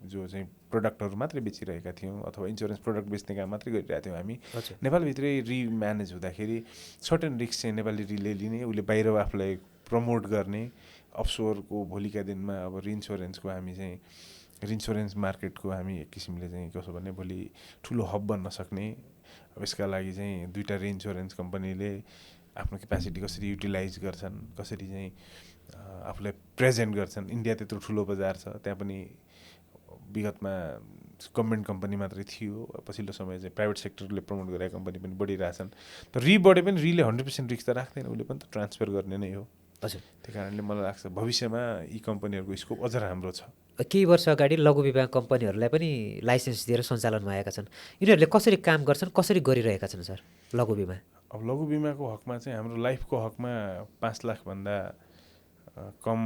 जो चाहिँ प्रडक्टहरू मात्रै बेचिरहेका थियौँ अथवा इन्स्योरेन्स प्रडक्ट बेच्ने काम मात्रै गरिरहेका थियौँ हामी, नेपालभित्रै रिम्यानेज हुँदाखेरि सर्टेन रिस्क चाहिँ नेपाली रिले लिने, उसले बाहिर आफूलाई प्रमोट गर्ने, अफसोरको भोलिका दिनमा अब रिइन्स्योरेन्सको हामी चाहिँ रिइन्स्योरेन्स मार्केटको हामी एक किसिमले चाहिँ कसो भने भोलि ठुलो हब बन्न सक्ने। अब यसका लागि चाहिँ दुईवटा रिइन्स्योरेन्स कम्पनीले आफ्नो क्यापेसिटी कसरी युटिलाइज गर्छन्, कसरी चाहिँ आफूलाई प्रेजेन्ट गर्छन्। इन्डिया त्यत्रो ठुलो बजार छ, त्यहाँ पनि विगतमा गभर्मेन्ट कम्पनी मात्रै थियो, पछिल्लो समय चाहिँ प्राइभेट सेक्टरले प्रमोट गरेका कम्पनी पनि बढिरहेछन्। तर रिबढे पनि रिले 100% रिस्क त राख्दैन, उसले पनि त ट्रान्सफर गर्ने नै हो। हजुर त्यही कारणले मलाई लाग्छ भविष्यमा यी कम्पनीहरूको स्कोप अझ राम्रो छ। केही वर्ष अगाडि लघु बिमा कम्पनीहरूलाई पनि लाइसेन्स दिएर सञ्चालनमा आएका छन्। यिनीहरूले कसरी काम गर्छन्, कसरी गरिरहेका छन् सर लघु बिमा? अब लघु बिमाको हकमा चाहिँ हाम्रो लाइफको हकमा 5 लाखभन्दा कम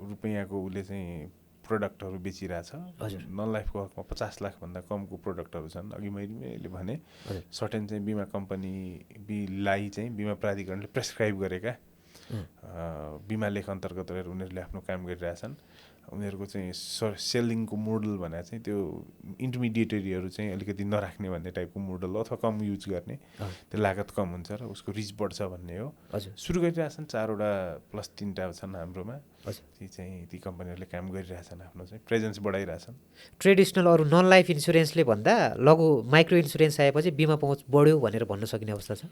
रुपियाँको उसले चाहिँ प्रोडक्टहरू बेचिरहेछ। नन लाइफको हकमा 50 लाखभन्दा कमको प्रोडक्टहरू छन्। अघि मैले भने सर्टेन चाहिँ बिमा कम्पनीलाई चाहिँ बिमा प्राधिकरणले प्रेस्क्राइब गरेका बिमा लेख अन्तर्गत रहेर उनीहरूले आफ्नो काम गरिरहेछन्। उनीहरूको चाहिँ सेलिङको मोडल भने चाहिँ त्यो इन्टरमिडिएटरीहरू चाहिँ अलिकति नराख्ने भन्ने टाइपको मोडल हो, अथवा कम युज गर्ने, त्यो लागत कम हुन्छ र उसको रिच बढ्छ भन्ने हो। सुरु गरिरहेछन्, 4वटा प्लस 3टा छन् हाम्रोमा। ती चाहिँ ती कम्पनीहरूले काम गरिरहेछन्, आफ्नो चाहिँ प्रेजेन्स बढाइरहेछन्। ट्रेडिसनल अरू नन लाइफ इन्सुरेन्सले भन्दा लघु माइक्रो इन्सुरेन्स आएपछि बिमा पहुँच बढ्यो भनेर भन्न सकिने अवस्था छ?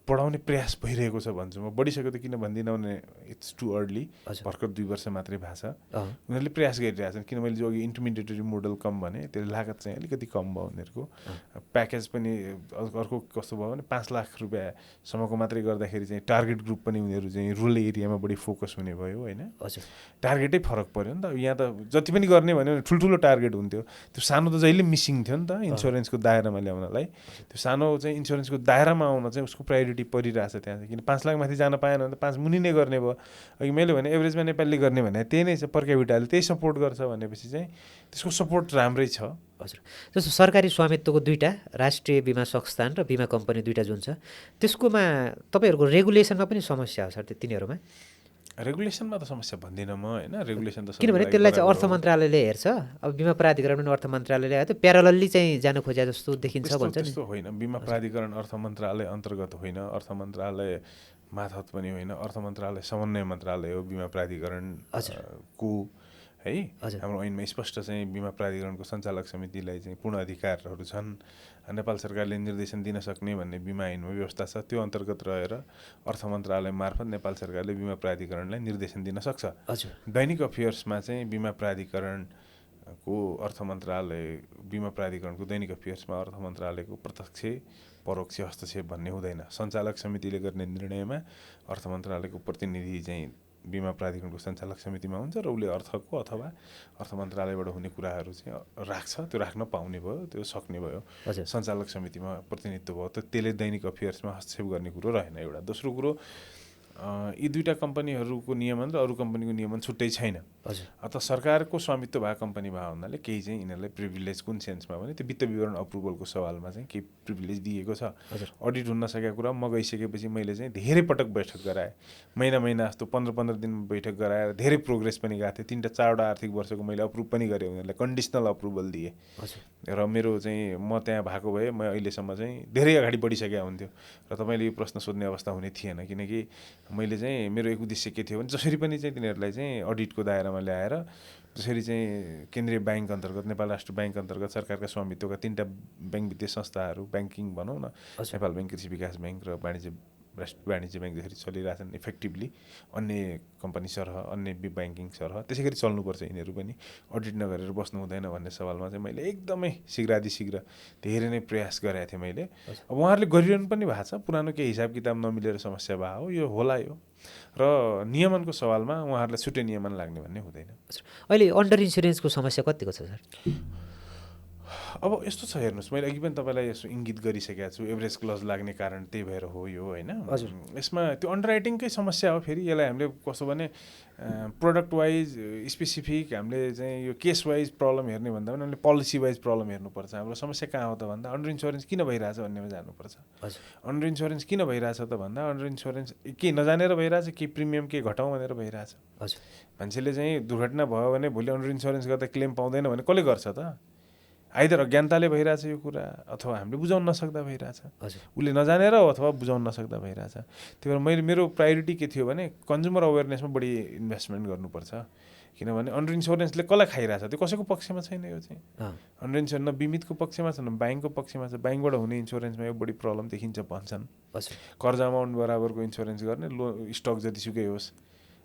बढाउने प्रयास भइरहेको छ भन्छु म। बढिसक्यो त किन भन्दिनँ भने इट्स टु अर्ली, भर्खर 2 वर्ष मात्रै भएको छ। उनीहरूले प्रयास गरिरहेछन्। किन मैले जो अघि इन्टरमिडिएटरी मोडल कम भने त्यसले लागत चाहिँ अलिकति कम भयो उनीहरूको। प्याकेज पनि अर्को कस्तो भयो भने 5 लाख रुपियाँसम्मको मात्रै गर्दाखेरि चाहिँ टार्गेट ग्रुप पनि उनीहरू चाहिँ रुरल एरियामा बढी फोकस हुने भयो होइन। टार्गेटै फरक पऱ्यो नि त। यहाँ त जति पनि गर्ने भन्यो भने ठुल्ठुलो टार्गेट हुन्थ्यो, त्यो सानो त जहिले मिसिङ थियो नि त इन्सुरेन्सको दायरामा ल्याउनलाई। त्यो सानो चाहिँ इन्सुरेन्सको दायरामा आउन चाहिँ उसको प्रायोरिटी परिरहेछ त्यहाँ चाहिँ। किन 5 लाख माथि जान पाएन भने त 5 मुनि नै गर्ने भयो। अघि मैले भने एभरेजमा नेपालीले गर्ने भने त्यही नै छ, पर क्यापिटाले त्यही सपोर्ट गर्छ भनेपछि चाहिँ त्यसको सपोर्ट राम्रै छ। हजुर, जस्तो सरकारी स्वामित्वको 2टा राष्ट्रिय बिमा संस्थान र बिमा कम्पनी 2टा जुन छ, त्यसकोमा तपाईँहरूको रेगुलेसनमा पनि समस्या हो सर? तिनीहरूमा रेगुलेसनमा त समस्या भन्दिनँ म होइन। रेगुलेसन त किनभने त्यसलाई चाहिँ अर्थ मन्त्रालयले हेर्छ। अब बिमा प्राधिकरण पनि अर्थ मन्त्रालयले आयो, त्यो प्यारलली चाहिँ जानु खोजे जस्तो देखिन्छ भन्छ नि। त्यस्तो होइन, बिमा प्राधिकरण अर्थ मन्त्रालय अन्तर्गत होइन, अर्थ मन्त्रालय मार्फत पनि होइन, अर्थ मन्त्रालय समन्वय मन्त्रालय हो बिमा प्राधिकरणको है। हाम्रो ऐनमा स्पष्ट चाहिँ बिमा प्राधिकरणको सञ्चालक समितिलाई चाहिँ पूर्ण अधिकारहरू छन्। नेपाल सरकारले निर्देशन दिन सक्ने भन्ने बिमा ऐनमा व्यवस्था छ। त्यो अन्तर्गत रहेर अर्थ मन्त्रालय मार्फत नेपाल सरकारले बिमा प्राधिकरणलाई निर्देशन दिन सक्छ। दैनिक अफेयर्समा चाहिँ बिमा प्राधिकरणको अर्थ मन्त्रालय, बिमा प्राधिकरणको दैनिक अफेयर्समा अर्थ मन्त्रालयको प्रत्यक्ष परोक्ष हस्तक्षेप भन्ने हुँदैन। सञ्चालक समितिले गर्ने निर्णयमा अर्थ मन्त्रालयको प्रतिनिधि चाहिँ बिमा प्राधिकरणको सञ्चालक समितिमा हुन्छ र उसले अर्थको अथवा अर्थ मन्त्रालयबाट हुने कुराहरू चाहिँ राख्छ। त्यो राख्न पाउने भयो, त्यो सक्ने भयो। सञ्चालक समितिमा प्रतिनिधित्व भयो, त्यसले दैनिक अफेयर्समा हस्तक्षेप गर्ने कुरो रहेन एउटा। दोस्रो कुरो, यी 2टा कम्पनीहरूको नियमन र अरू कम्पनीको नियमन छुट्टै छैन। अथवा सरकारको स्वामित्व भएको कम्पनी भएको हुनाले केही चाहिँ यिनीहरूलाई प्रिभिलेज कुन सेन्समा भने त्यो वित्त विवरण अप्रुभलको सवालमा चाहिँ केही प्रिभिलेज दिएको छ। अडिट हुन नसकेको कुरा म गइसकेपछि मैले चाहिँ धेरै पटक बैठक गराएँ, महिना जस्तो 15 दिन बैठक गराएर धेरै प्रोग्रेस पनि गएको थियो। 3-4वटा आर्थिक वर्षको मैले अप्रुभ पनि गरेँ, उनीहरूलाई कन्डिसनल अप्रुभल दिएँ। र मेरो चाहिँ म त्यहाँ भएको भए म अहिलेसम्म चाहिँ धेरै अगाडि बढिसकेको हुन्थ्यो र तपाईँले यो प्रश्न सोध्ने अवस्था हुने थिएन। किनकि मैले चाहिँ मेरो एक उद्देश्य के थियो भने जसरी पनि चाहिँ तिनीहरूलाई चाहिँ अडिटको दायरामा ल्याएर जसरी चाहिँ केन्द्रीय ब्याङ्क अन्तर्गत नेपाल राष्ट्र ब्याङ्क अन्तर्गत सरकारका स्वामित्वका 3टा ब्याङ्क वित्तीय संस्थाहरू ब्याङ्किङ भनौँ न, नेपाल ब्याङ्क, कृषि विकास ब्याङ्क र राष्ट्रिय वाणिज्य ब्याङ्क जसरी चलिरहेछन् इफेक्टिभली अन्य कम्पनी सरह, अन्य ब्याङ्किङ सरह त्यसै गरी चल्नुपर्छ। यिनीहरू पनि अडिट नगरेर बस्नु हुँदैन भन्ने सवालमा चाहिँ मैले एकदमै शीघ्र धेरै नै प्रयास गरेको थिएँ मैले। अब उहाँहरूले गरिरहनु पनि भएको छ, पुरानो केही हिसाब किताब नमिलेर समस्या भयो हो, यो होला यो। र नियमनको सवालमा उहाँहरूलाई छुट्टै नियमन लाग्ने भन्ने हुँदैन। अहिले अन्डर इन्सुरेन्सको समस्या कतिको छ सर? अब यस्तो छ हेर्नुहोस्, मैले अघि पनि तपाईँलाई यसो इङ्गित गरिसकेको छु, एभरेज क्लज लाग्ने कारण त्यही भएर हो यो होइन। यसमा त्यो अन्डरराइटिङकै समस्या हो। फेरि यसलाई हामीले कस्तो भने प्रोडक्ट वाइज स्पेसिफिक हामीले चाहिँ यो केस वाइज प्रब्लम हेर्ने भन्दा पनि हामीले पोलिसी वाइज प्रब्लम हेर्नुपर्छ। हाम्रो समस्या कहाँ हो त भन्दा अन्डर इन्सुरेन्स किन भइरहेछ भन्नेमा जानुपर्छ। अन्डर इन्सुरेन्स किन भइरहेछ त भन्दा अन्डर इन्सुरेन्स के नजानेर भइरहेछ कि प्रिमियम के घटाउँ भनेर भइरहेछ। मान्छेले चाहिँ दुर्घटना भयो भने भोलि अन्डर इन्सुरेन्स गर्दा क्लेम पाउँदैन भने कसले गर्छ त? आइदर अज्ञानताले भइरहेछ यो कुरा अथवा हामीले बुझाउन नसक्दा भइरहेछ। उसले नजानेर अथवा बुझाउन नसक्दा भइरहेछ। त्यही भएर मेरो प्रायोरिटी के थियो भने कन्ज्युमर अवेरनेसमा बढी इन्भेस्टमेन्ट गर्नुपर्छ। किनभने अन्डर इन्सुरेन्सले कसलाई खाइरहेछ, त्यो कसैको पक्षमा छैन। यो चाहिँ अन्डर इन्सुरेन्स न बिमितको पक्षमा छ न ब्याङ्कको पक्षमा छ। ब्याङ्कबाट हुने इन्सुरेन्समा यो बढी प्रब्लम देखिन्छ भन्छन्। कर्जा अमाउन्ट बराबरको इन्सुरेन्स गर्ने, स्टक जतिसुकै होस्,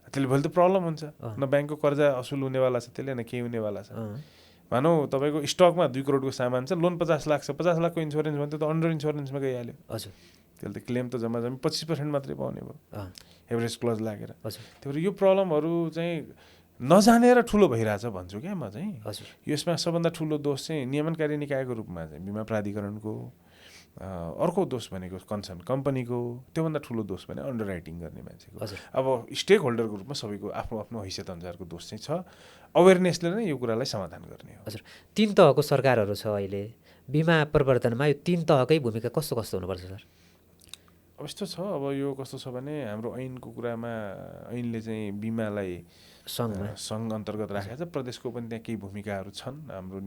त्यसले भोलि त प्रब्लम हुन्छ। न ब्याङ्कको कर्जा असुल हुनेवाला छ त्यसले, न केही हुनेवाला छ। भनौँ तपाईँको स्टकमा 2 करोडको सामान छ, लोन 50 लाख छ, 50 लाखको इन्सुरेन्स भयो त्यो त अन्डर इन्सुरेन्समा गइहाल्यो। त्यसले त क्लेम त जम्मा 25% मात्रै पाउने भयो एभरेज क्लज लागेर। त्यही भएर यो प्रब्लमहरू चाहिँ नजानेर ठुलो भइरहेछ भन्छु क्या म चाहिँ। यसमा सबभन्दा ठुलो दोष चाहिँ नियमनकारी निकायको रूपमा चाहिँ बिमा प्राधिकरणको, अर्को दोष भनेको कन्सर्न कम्पनीको, त्योभन्दा ठुलो दोष भने अन्डर राइटिङ गर्ने मान्छेको। अब स्टेक होल्डरको रूपमा सबैको आफ्नो आफ्नो हैसियत अनुसारको दोष चाहिँ छ। अवेरनेसले नै यो कुरालाई समाधान गर्ने हो। हजुर, 3 तहको सरकारहरू छ अहिले, बिमा प्रवर्धनमा यो 3 तहकै भूमिका कस्तो हुनुपर्छ सर? अब यस्तो छ, अब यो कस्तो छ भने हाम्रो ऐनको कुरामा ऐनले चाहिँ बिमालाई सङ्घ अन्तर्गत राखेको छ। प्रदेशको पनि त्यहाँ केही भूमिकाहरू छन्। हाम्रो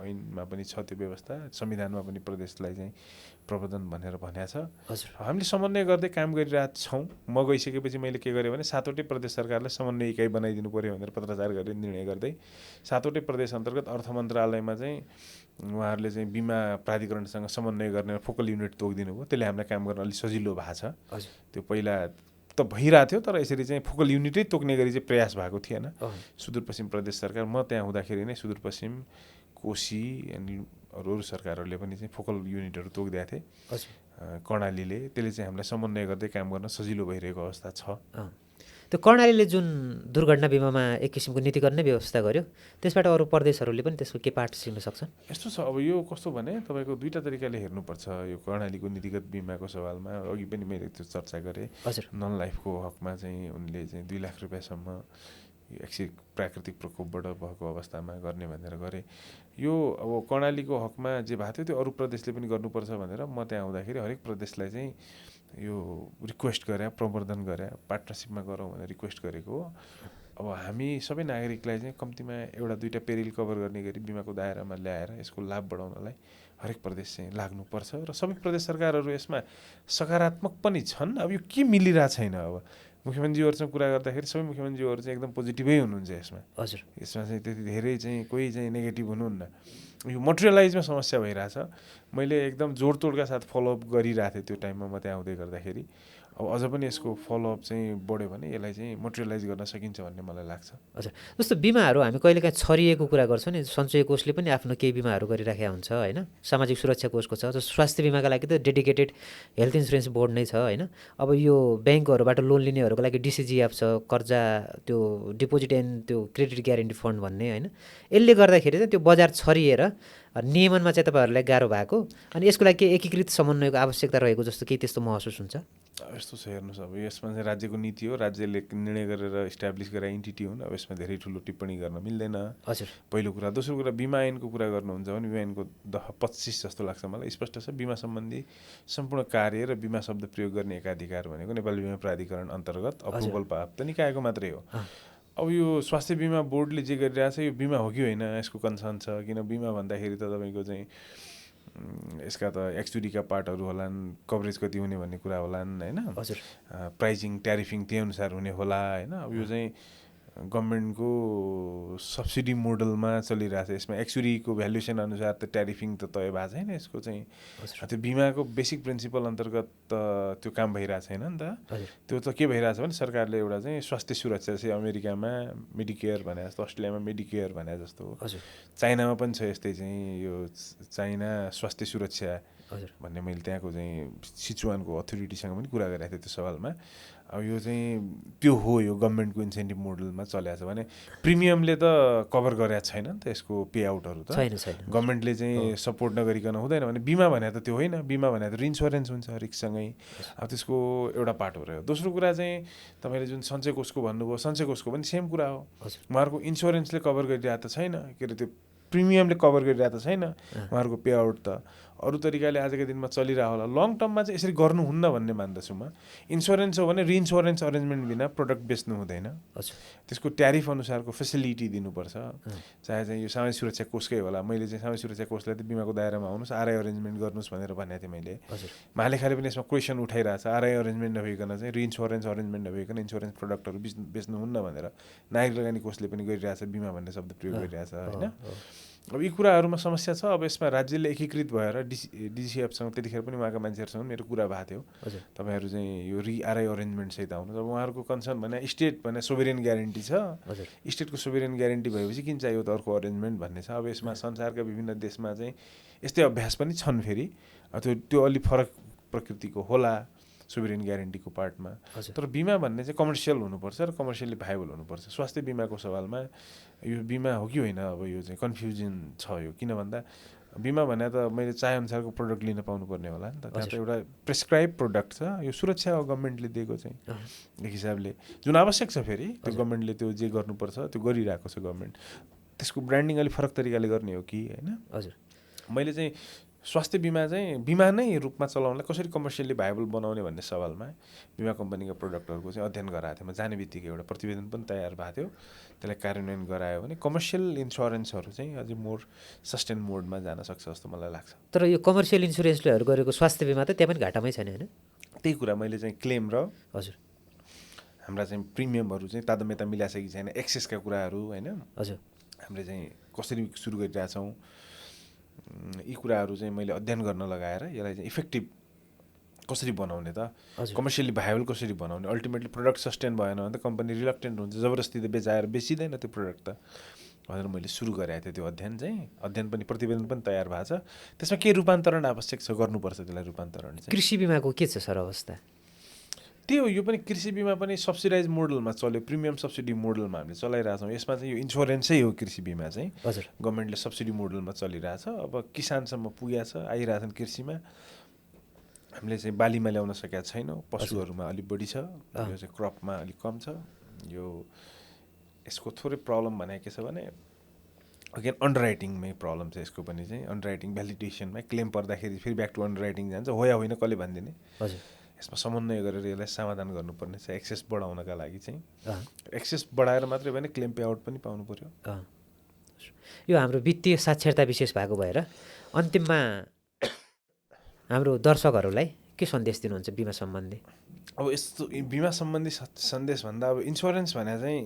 ऐनमा पनि छ त्यो व्यवस्था, संविधानमा पनि प्रदेशलाई चाहिँ प्रवर्धन भनेर भनेको छ। हामीले समन्वय गर्दै काम गरिरहेका छौँ। म गइसकेपछि मैले के गरेँ भने 7वटै प्रदेश सरकारलाई समन्वय इकाइ बनाइदिनु पऱ्यो भनेर पत्रचार गरेर निर्णय गर्दै 7वटै प्रदेश अन्तर्गत अर्थ मन्त्रालयमा चाहिँ उहाँहरूले चाहिँ बिमा प्राधिकरणसँग समन्वय गर्ने फोकल युनिट तोकिदिनु भयो। त्यसले हामीलाई काम गर्न अलिक सजिलो भएको छ। त्यो पहिला त भइरहेको थियो तर यसरी चाहिँ फोकल युनिटै तोक्ने गरी चाहिँ प्रयास भएको थिएन। सुदूरपश्चिम प्रदेश सरकार, म त्यहाँ हुँदाखेरि नै सुदूरपश्चिम, कोशी अनि अरू सरकारहरूले पनि चाहिँ फोकल युनिटहरू तोकिदिएको थिए। कर्णालीले त्यसले चाहिँ हामीलाई समन्वय गर्दै काम गर्न सजिलो भइरहेको अवस्था छ। त्यो कर्णालीले जुन दुर्घटना बिमामा एक किसिमको नीतिगत नै व्यवस्था गर्यो, त्यसबाट अरू प्रदेशहरूले पनि त्यसको के पाठ सिक्न सक्छन्? यस्तो छ, अब यो कस्तो भने तपाईँको 2टा तरिकाले हेर्नुपर्छ। यो कर्णालीको नीतिगत बिमाको सवालमा अघि पनि मैले त्यो चर्चा गरेँ। नन लाइफको हकमा चाहिँ उनले चाहिँ 2 लाख रुपियाँसम्म प्राकृतिक प्रकोपबाट भएको अवस्थामा गर्ने भनेर गरे। यो अब कर्णालीको हकमा जे भएको थियो त्यो अरू प्रदेशले पनि गर्नुपर्छ भनेर म त्यहाँ आउँदाखेरि हरेक प्रदेशलाई चाहिँ यो रिक्वेस्ट गरे, प्रवर्धन गरे, पार्टनरसिपमा गरौँ भनेर रिक्वेस्ट गरेको हो। अब हामी सबै नागरिकलाई चाहिँ कम्तीमा 1-2टा पेरिल कभर गर्ने गरी बिमाको दायरामा ल्याएर यसको लाभ बढाउनलाई हरेक प्रदेश चाहिँ लाग्नुपर्छ। र सबै प्रदेश सरकारहरू यसमा सकारात्मक पनि छन्। अब यो के मिलिरहेको छैन। अब मुख्यमन्त्रीहरूसँग कुरा गर्दाखेरि सबै मुख्यमन्त्रीहरू चाहिँ एकदम पोजिटिभै हुनुहुन्छ यसमा। यसमा चाहिँ त्यति धेरै चाहिँ कोही चाहिँ नेगेटिभ हुनुहुन्न। यो मटेरियलाइजमा समस्या भइरहेछ। मैले एकदम जोडतोडका साथ फलोअप गरिरहेको थिएँ त्यो टाइममा म त्यहाँ आउँदै गर्दाखेरि। अब अझ पनि यसको फलोअप चाहिँ बढ्यो भने यसलाई चाहिँ मटेरियलाइज गर्न सकिन्छ भन्ने मलाई लाग्छ। हजुर, जस्तो बिमाहरू हामी कहिलेकाहीँ छरिएको कुरा गर्छौँ नि, सञ्चय कोषले पनि आफ्नो केही बिमाहरू गरिराखेको हुन्छ होइन, सामाजिक सुरक्षा कोषको छ, जस्तो स्वास्थ्य बिमाका लागि त डेडिकेटेड हेल्थ इन्सुरेन्स बोर्ड नै छ होइन। अब यो ब्याङ्कहरूबाट लोन लिनेहरूको लागि डिसिजिएफ छ, कर्जा त्यो डिपोजिट एन्ड त्यो क्रेडिट ग्यारेन्टी फन्ड भन्ने होइन। यसले गर्दाखेरि चाहिँ त्यो बजार छरिएर नियमनमा चाहिँ तपाईँहरूलाई गाह्रो भएको, अनि यसको लागि के एकीकृत समन्वयको आवश्यकता रहेको जस्तो केही त्यस्तो महसुस हुन्छ? यस्तो छ हेर्नुहोस्, अब यसमा चाहिँ राज्यको नीति हो, राज्यले निर्णय गरेर इस्टाब्लिस गरेर एन्टिटी हुन्। अब यसमा धेरै ठुलो टिप्पणी गर्न मिल्दैन। हजुर, पहिलो कुरा। दोस्रो कुरा, बिमा ऐनको कुरा गर्नुहुन्छ भने बिमा ऐनको 25 जस्तो लाग्छ मलाई स्पष्ट छ। बिमा सम्बन्धी सम्पूर्ण कार्य र बिमा शब्द प्रयोग गर्ने एकाधिकार भनेको नेपाल बिमा प्राधिकरण अन्तर्गत अप्रुभल प्राप्त निकायको मात्रै हो। अब यो स्वास्थ्य बिमा बोर्डले जे गरिरहेछ यो बिमा हो कि होइन यसको कन्सर्न छ। किन बिमा भन्दाखेरि त तपाईँको चाहिँ यसका त एक्सचुरीका पार्टहरू होलान्, कभरेज कति हुने भन्ने कुरा होलान् होइन, प्राइजिङ ट्यारिफिङ त्यही अनुसार हुने होला होइन। अब यो चाहिँ गभर्मेन्टको सब्सिडी मोडलमा चलिरहेछ। यसमा एक्चुरीको भ्यालुएसन अनुसार त ट्यारिफिङ त तय भएको छैन। यसको चाहिँ त्यो बिमाको बेसिक प्रिन्सिपल अन्तर्गत त त्यो काम भइरहेको छैन नि त। त्यो त के भइरहेछ भने सरकारले एउटा चाहिँ स्वास्थ्य सुरक्षा चाहिँ अमेरिकामा मेडिकेयर भने जस्तो, अस्ट्रेलियामा मेडिकेयर भने जस्तो, चाइनामा पनि छ यस्तै चाहिँ यो चाइना स्वास्थ्य सुरक्षा भन्ने मैले त्यहाँको चाहिँ सिचुवानको अथोरिटीसँग पनि कुरा गरेको थिएँ त्यो सवालमा। अब यो चाहिँ त्यो हो, यो गभर्मेन्टको इन्सेन्टिभ मोडलमा चलेको छ भने प्रिमियमले त कभर गरेको छैन नि त यसको पे आउटहरू त। गभर्मेन्टले चाहिँ सपोर्ट नगरिकन हुँदैन भने बिमा भने त त्यो होइन। बिमा भने त इन्सुरेन्स हुन्छ रिक्ससँगै। अब त्यसको एउटा पार्ट हो रह्यो। दोस्रो कुरा चाहिँ तपाईँले जुन सञ्चय कोषको भन्नुभयो, सञ्चय कोषको पनि सेम कुरा हो। उहाँहरूको इन्सुरेन्सले कभर गरिरहेको त छैन, के अरे त्यो प्रिमियमले कभर गरिरहेको त छैन उहाँहरूको पे आउट त। अरू तरिकाले आजको दिनमा चलिरहेको होला। लङ टर्ममा चाहिँ यसरी गर्नुहुन्न भन्ने मान्दछु म। इन्सुरेन्स हो भने रिइन्सुरेन्स अरेन्जमेन्ट बिना प्रडक्ट बेच्नु हुँदैन। त्यसको ट्यारिफ अनुसारको फेसिलिटी दिनुपर्छ। चाहे चाहिँ यो सामाजिक सुरक्षा कोषकै होला। मैले चाहिँ सामाजिक सुरक्षा कोषलाई त बिमाको दायरामा आउनुहोस्, आरआई अरेन्जमेन्ट गर्नुहोस् भनेर भनेको थिएँ मैले। महालेखाले पनि यसमा क्वेसन उठाइरहेको छ, आरआई अरेन्जमेन्ट नभइकन चाहिँ रिइन्सुरेन्स अरेन्जमेन्ट नभइकन इन्सुरेन्स प्रडक्टहरू बेच्नुहुन्न भनेर नागरिक लगानी कोषले पनि गरिरहेछ, बिमा भन्ने शब्द प्रयोग गरिरहेछ होइन। अब यी कुराहरूमा समस्या छ। अब यसमा राज्यले एकीकृत भएर डिजिसिएफसँग त्यतिखेर पनि उहाँका मान्छेहरूसँग मेरो कुरा भएको थियो, तपाईँहरू चाहिँ यो आरआई अरेन्जमेन्टसहित आउनुहोस्। अब उहाँहरूको कन्सर्न भने स्टेट भने सोभरेन ग्यारेन्टी छ, स्टेटको सोभरेन ग्यारेन्टी भएपछि किन चाहियो त अर्को अरेन्जमेन्ट भन्ने छ। अब यसमा संसारका विभिन्न देशमा चाहिँ यस्तै अभ्यास पनि छन्। फेरि त्यो अलि फरक प्रकृतिको होला सोभरेन ग्यारेन्टीको पार्टमा। तर बिमा भन्ने चाहिँ कमर्सियल हुनुपर्छ र कमर्सियली भाइबल हुनुपर्छ। स्वास्थ्य बिमाको सवालमा यो बिमा हो कि होइन, अब यो चाहिँ कन्फ्युजन छ। यो किन भन्दा बिमा भने त मैले चाहेअनुसारको प्रडक्ट लिन पाउनुपर्ने होला नि त। त्यहाँ त एउटा प्रेस्क्राइब प्रडक्ट छ, यो सुरक्षा हो गभर्मेन्टले दिएको चाहिँ एक हिसाबले, जुन आवश्यक छ। फेरि त्यो गभर्मेन्टले त्यो जे गर्नुपर्छ त्यो गरिरहेको छ गभर्मेन्ट। त्यसको ब्रान्डिङ अलिक फरक तरिकाले गर्ने हो कि होइन। हजुर, मैले चाहिँ स्वास्थ्य बिमा चाहिँ बिमा नै रूपमा चलाउनलाई कसरी कमर्सियली भाइबल बनाउने भन्ने सवालमा बिमा कम्पनीका प्रडक्टहरूको चाहिँ अध्ययन गराएको थिएँ। म जाने बित्तिकै एउटा प्रतिवेदन पनि तयार भएको थियो। त्यसलाई कार्यान्वयन गरायो भने कमर्सियल इन्सुरेन्सहरू चाहिँ अझै मोर सस्टेन मोडमा जान सक्छ जस्तो मलाई लाग्छ। तर यो कमर्सियल इन्सुरेन्सलेहरू गरेको स्वास्थ्य बिमा त त्यहाँ पनि घाटामै छैन होइन। त्यही कुरा मैले चाहिँ क्लेम र हजुर हाम्रा चाहिँ प्रिमियमहरू चाहिँ तादमेता मिलाइसकेको छैन, एक्सेसका कुराहरू होइन। हजुर, हामीले चाहिँ कसरी सुरु गरिरहेछौँ यी कुराहरू चाहिँ मैले अध्ययन गर्न लगाएर यसलाई चाहिँ इफेक्टिभ कसरी बनाउने त, कमर्सियली भाइबल कसरी बनाउने। अल्टिमेटली प्रडक्ट सस्टेन भएन भने त कम्पनी रिलक्टेन्ट हुन्छ, जबरजस्ती त बेचाएर बेचिँदैन त्यो प्रडक्ट त भनेर मैले सुरु गरेको थिएँ। त्यो अध्ययन पनि प्रतिवेदन पनि तयार भएको छ। त्यसमा के रूपान्तरण आवश्यक छ गर्नुपर्छ, त्यसलाई रूपान्तरण चाहिँ। कृषि बिमाको के छ सर अवस्था? त्यो यो पनि कृषि बिमा पनि सब्सिडाइज मोडलमा चल्यो, प्रिमियम सब्सिडी मोडलमा हामीले चलाइरहेछौँ। यसमा चाहिँ यो इन्सुरेन्सै हो कृषि बिमा चाहिँ। हजुर, गभर्मेन्टले सब्सिडी मोडलमा चलिरहेछ। अब किसानसम्म पुगेको छ, आइरहेछन् कृषिमा। हामीले चाहिँ बालीमा ल्याउन सकेका छैनौँ, पशुहरूमा अलिक बढी छ, यो चाहिँ क्रपमा अलिक कम छ। यो यसको थोरै प्रब्लम भने के छ भने अगेन अन्डरराइटिङमै प्रब्लम छ। यसको पनि चाहिँ अन्डरराइटिङ भ्यालिडेसनमा क्लेम पर्दाखेरि फेरि ब्याक टु अन्डरराइटिङ जान्छ, हो या होइन कसले भनिदिने। हजुर, यसमा समन्वय गरेर यसलाई समाधान गर्नुपर्ने छ एक्सेस बढाउनका लागि चाहिँ। एक्सेस बढाएर मात्रै भएन, क्लेम पे आउट पनि पाउनु पऱ्यो। यो हाम्रो वित्तीय साक्षरता विशेष भएको भएर अन्तिममा हाम्रो दर्शकहरूलाई के सन्देश दिनुहुन्छ बिमा सम्बन्धी? अब यस्तो बिमा सम्बन्धी सन्देश भन्दा अब इन्सुरेन्स भने चाहिँ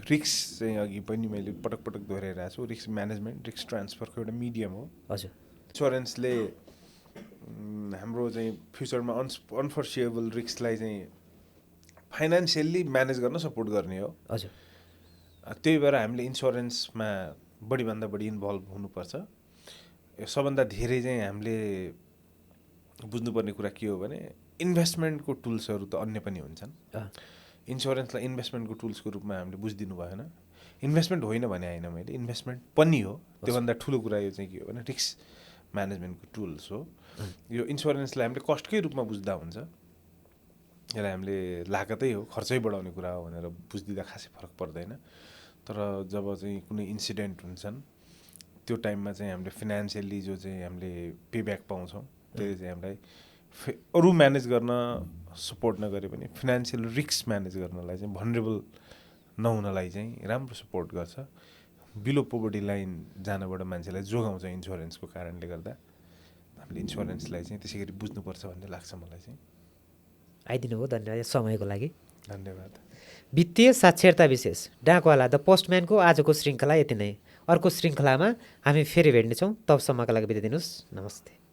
रिस्क चाहिँ अघि पनि मैले पटक पटक दोहोऱ्याइरहेको छु। रिस्क म्यानेजमेन्ट, रिस्क ट्रान्सफरको एउटा मिडियम हो। हजुर, इन्सुरेन्सले हाम्रो चाहिँ फ्युचरमा अनफोर्सिएबल रिस्कलाई चाहिँ फाइनेन्सियल्ली म्यानेज गर्न सपोर्ट गर्ने हो। हजुर, त्यही भएर हामीले इन्सुरेन्समा बढीभन्दा बढी इन्भल्भ हुनुपर्छ। यो सबभन्दा धेरै चाहिँ हामीले बुझ्नुपर्ने कुरा के हो भने इन्भेस्टमेन्टको टुल्सहरू त अन्य पनि हुन्छन्। इन्सुरेन्सलाई इन्भेस्टमेन्टको टुल्सको रूपमा हामीले बुझिदिनु भएन। इन्भेस्टमेन्ट होइन भने होइन, मैले इन्भेस्टमेन्ट पनि हो। त्योभन्दा ठुलो कुरा यो चाहिँ के हो भने रिस्क म्यानेजमेन्टको टुल्स हो। यो इन्सुरेन्सलाई हामीले कस्टकै रूपमा बुझ्दा हुन्छ, यसलाई हामीले लागतै हो, खर्चै बढाउने कुरा हो भनेर बुझिदिँदा खासै फरक पर्दैन। तर जब चाहिँ कुनै इन्सिडेन्ट हुन्छन् त्यो टाइममा चाहिँ हामीले फिनान्सियल्ली जो चाहिँ हामीले पेब्याक पाउँछौँ त्यसले चाहिँ हामीलाई अरू म्यानेज गर्न सपोर्ट नगरे पनि फिनान्सियल रिस्क म्यानेज गर्नलाई चाहिँ भनरेबल नहुनलाई चाहिँ राम्रो सपोर्ट गर्छ। बिलो पोभर्टी लाइन जानबाट मान्छेलाई जोगाउँछ इन्सुरेन्सको कारणले गर्दा। हामीले इन्सुरेन्सलाई चाहिँ त्यसै गरी बुझ्नुपर्छ भन्ने लाग्छ मलाई चाहिँ। आइदिनु भयो, धन्यवाद समयको लागि। धन्यवाद। वित्तीय साक्षरता विशेष डाकवाला द पोस्टम्यानको आजको श्रृङ्खला यति नै। अर्को श्रृङ्खलामा हामी फेरि भेट्नेछौँ। तबसम्मका लागि बिदा दिनुहोस्। नमस्ते।